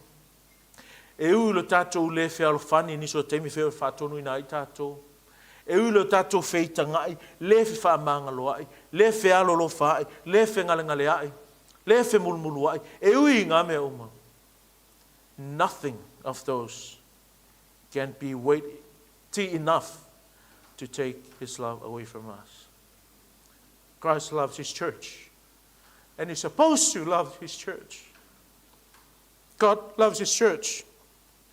e ui lo tātou le fealofani nisi o taimi fe faatonuina ai tātou, e ui lo tātou feitagai, le fefaamagaloa'i, le fealolofa'i, le fegalegalea'i, le femulumulua'i, e ui i ngā mea uma. Nothing of those can be weighty enough to take his love away from us. Christ loves his church. And he's supposed to love his church. God loves his church.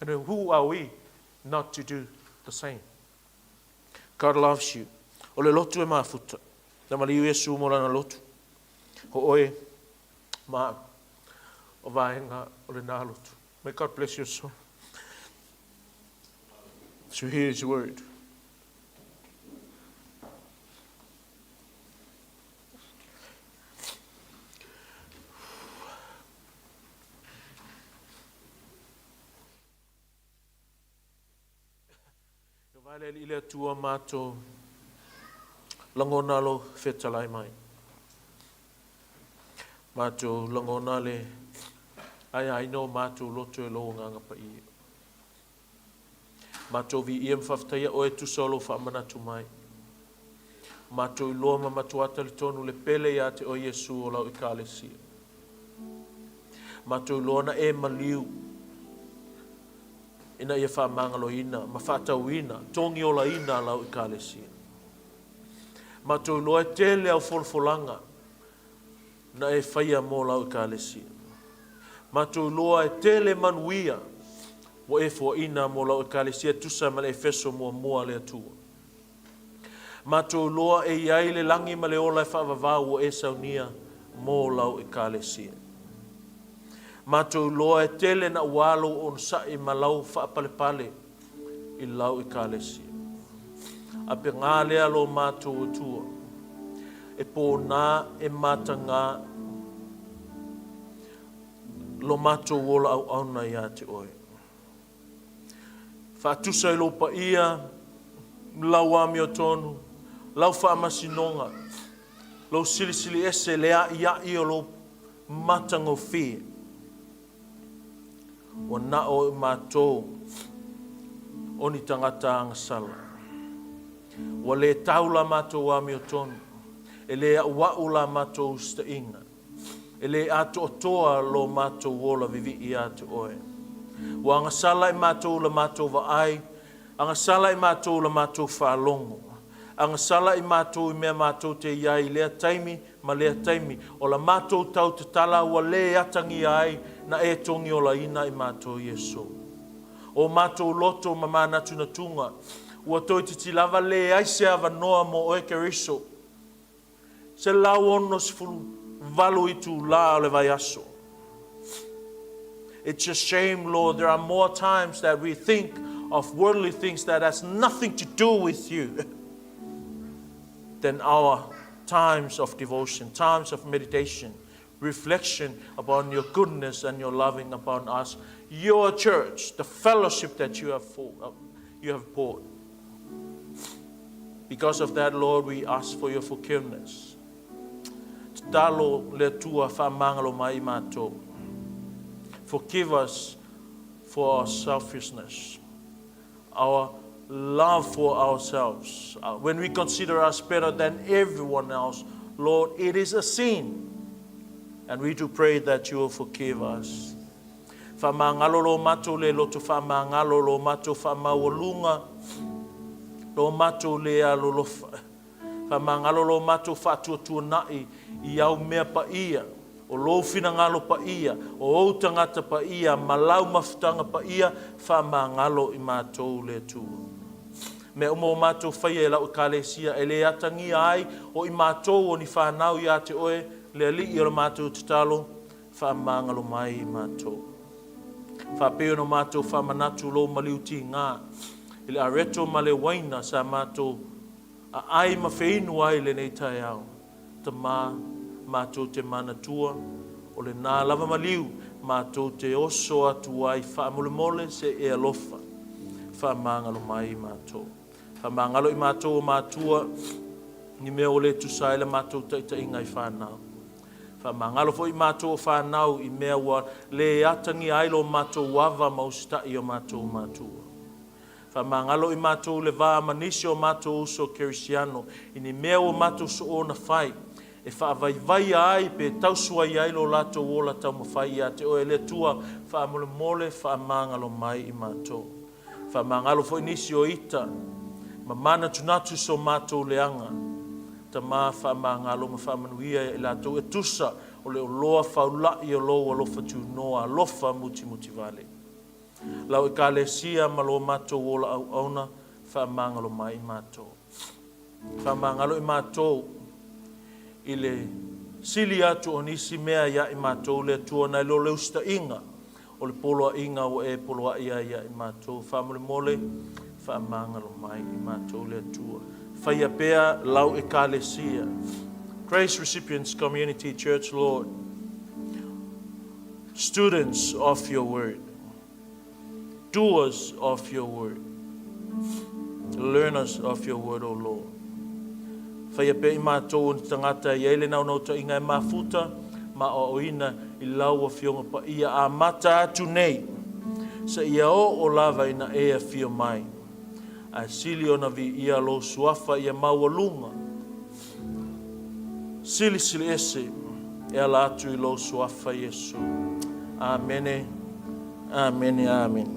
And who are we not to do the same? God loves you. O le lotu e mafuta. Na maliu Iesu mo lana lotu. O oe ma o vaenga o le nā lotu. May God bless your soul. To hear his word. E vae le Alii le Atua matou lagona lo fetalai mai. Matou lagona le aiaina o matou loto e lou Agaga Paia. Matou viia ma faafetaia oe e tusa o lou faamanatu mai. Matou iloa ma matua talitonu le pele iā te oe Iesu o lau Ekalesia. Matou iloa na e maliu ina ia faamagaloina ma faatauina, togiolaina lau Ekalesia. Matou iloa e tele au folafolaga na e faia mo lau Ekalesia. Matou iloa e tele manuia ua e foaina mo lau Ekalesia e tusa ma le Efeso muamua a le Atua. Matou iloa e i ai le lagi ma le ola e faavavau ua e saunia mo lau Ekalesia. Matou iloa e tele na ua lou onosai ma lau faapalepale i lau Ekalesia. A pegā lea lo matou Atua, e pōnā e matagā. Lo matou ola auauna ia te Oe. Faatusa i lou paia, lau amiotonu, lau faamasinoga, lou silisili ese, le a'ia'i o lou matagofie. Ua na o i matou o ni tagata agasala. Ua lē tau la matou amiotonu, e lē a'ua'u la matou usita'iga, e lē atoatoa lo matou ola vivi'i ia te Oe. Ua agasala i matou la matou vaai, agasala i matou la matou faalogo, agasala i matou i mea matou te i ai i lea taimi ma lea taimi, o la matou tautatala ua lē atagia ai na e togiolaina i matou Iesu. O matou loto ma manatunatuga ua toeitiiti lava leai se avanoa mo Oe Keriso. 168 itulā o le vaiaso. It's a shame, Lord, there are more times that we think of worldly things that has nothing to do with you than our times of devotion, times of meditation, reflection upon your goodness and your loving upon us, your church, the fellowship that you have brought. Because of that, Lord, we ask for your forgiveness. Tatalo le Atua faamagalo mai i matou. Forgive us for our selfishness, our love for ourselves. When we consider us better than everyone else, Lord, it is a sin. And we do pray that you will forgive us. Faamagalo lo matou le loto, faamagalo lo matou faamaualuga, lo matou le alolofa. Faamagalo lo matou faatuatuana'i i au mea paia, o lou finagalo paia, o ou tagata paia, ma lau mafutaga paia, faamagalo i matou le Atua. Mea uma o matou faia e lau ekalesia e lē atagia ai o i matou o ni fanau iā te Oe le Ali'i o le matou tatalo, faamagalo mai i matou. Faapei ona matou faamanatu lou maliu tigā i le areto ma le uaina sa matou aai ma feinu ai lenei taeao. Tamā, matou te manatua, o lenā lava maliu matou te oso atu ai faamolemole se e alofa. Faamagalo mai i matou. Faamagalo i matou o matua ni mea ua lē tusa ai la matou taita'iga i fanau. Faamagalo foi i matou o fanau i mea ua lē atagia ai lo matou ava ma usita'i o matou matua. Faamagalo i matou le va ma nisi o matou uso kerisiano i ni mea ua matou soona fai e faavaivaia ai pe tausuai ai lo latou ola taumafai iā te Oe le Atua faamolemole faamagalo mai i matou. Faamagalo foi nisi o ita ma manatunatu so matou leaga. Tamā faamagalo ma faamanuia i latou e tusa o le oloa faula'i o lou alofa tunoa alofa mutimutivale. Lau ekalesia ma lo matou ola auauna faamagalo mai i matou. Faamagalo i matou i le sili atu o nisi mea iā i matou le Atua nai lo le usita'iga o le poloa'iga ua e poloa'i ai iā i matou. Faamolemole faamagalo mai i matou le Atua. Faia pea lau ekalesia. Grace Recipients Community Church, Lord, students of your word, doers of your word, learners of your word, O Lord. Faia pea i matou o ni tagata i ai le naunautaiga e mafuta ma aoaoina i lau afioga paia amata atu nei seia oo lava ina e afio mai. Ae sili ona viia lou suafa ia maualuga silisili ese e ala atu i lou suafa Iesu. Amene, amene, amene.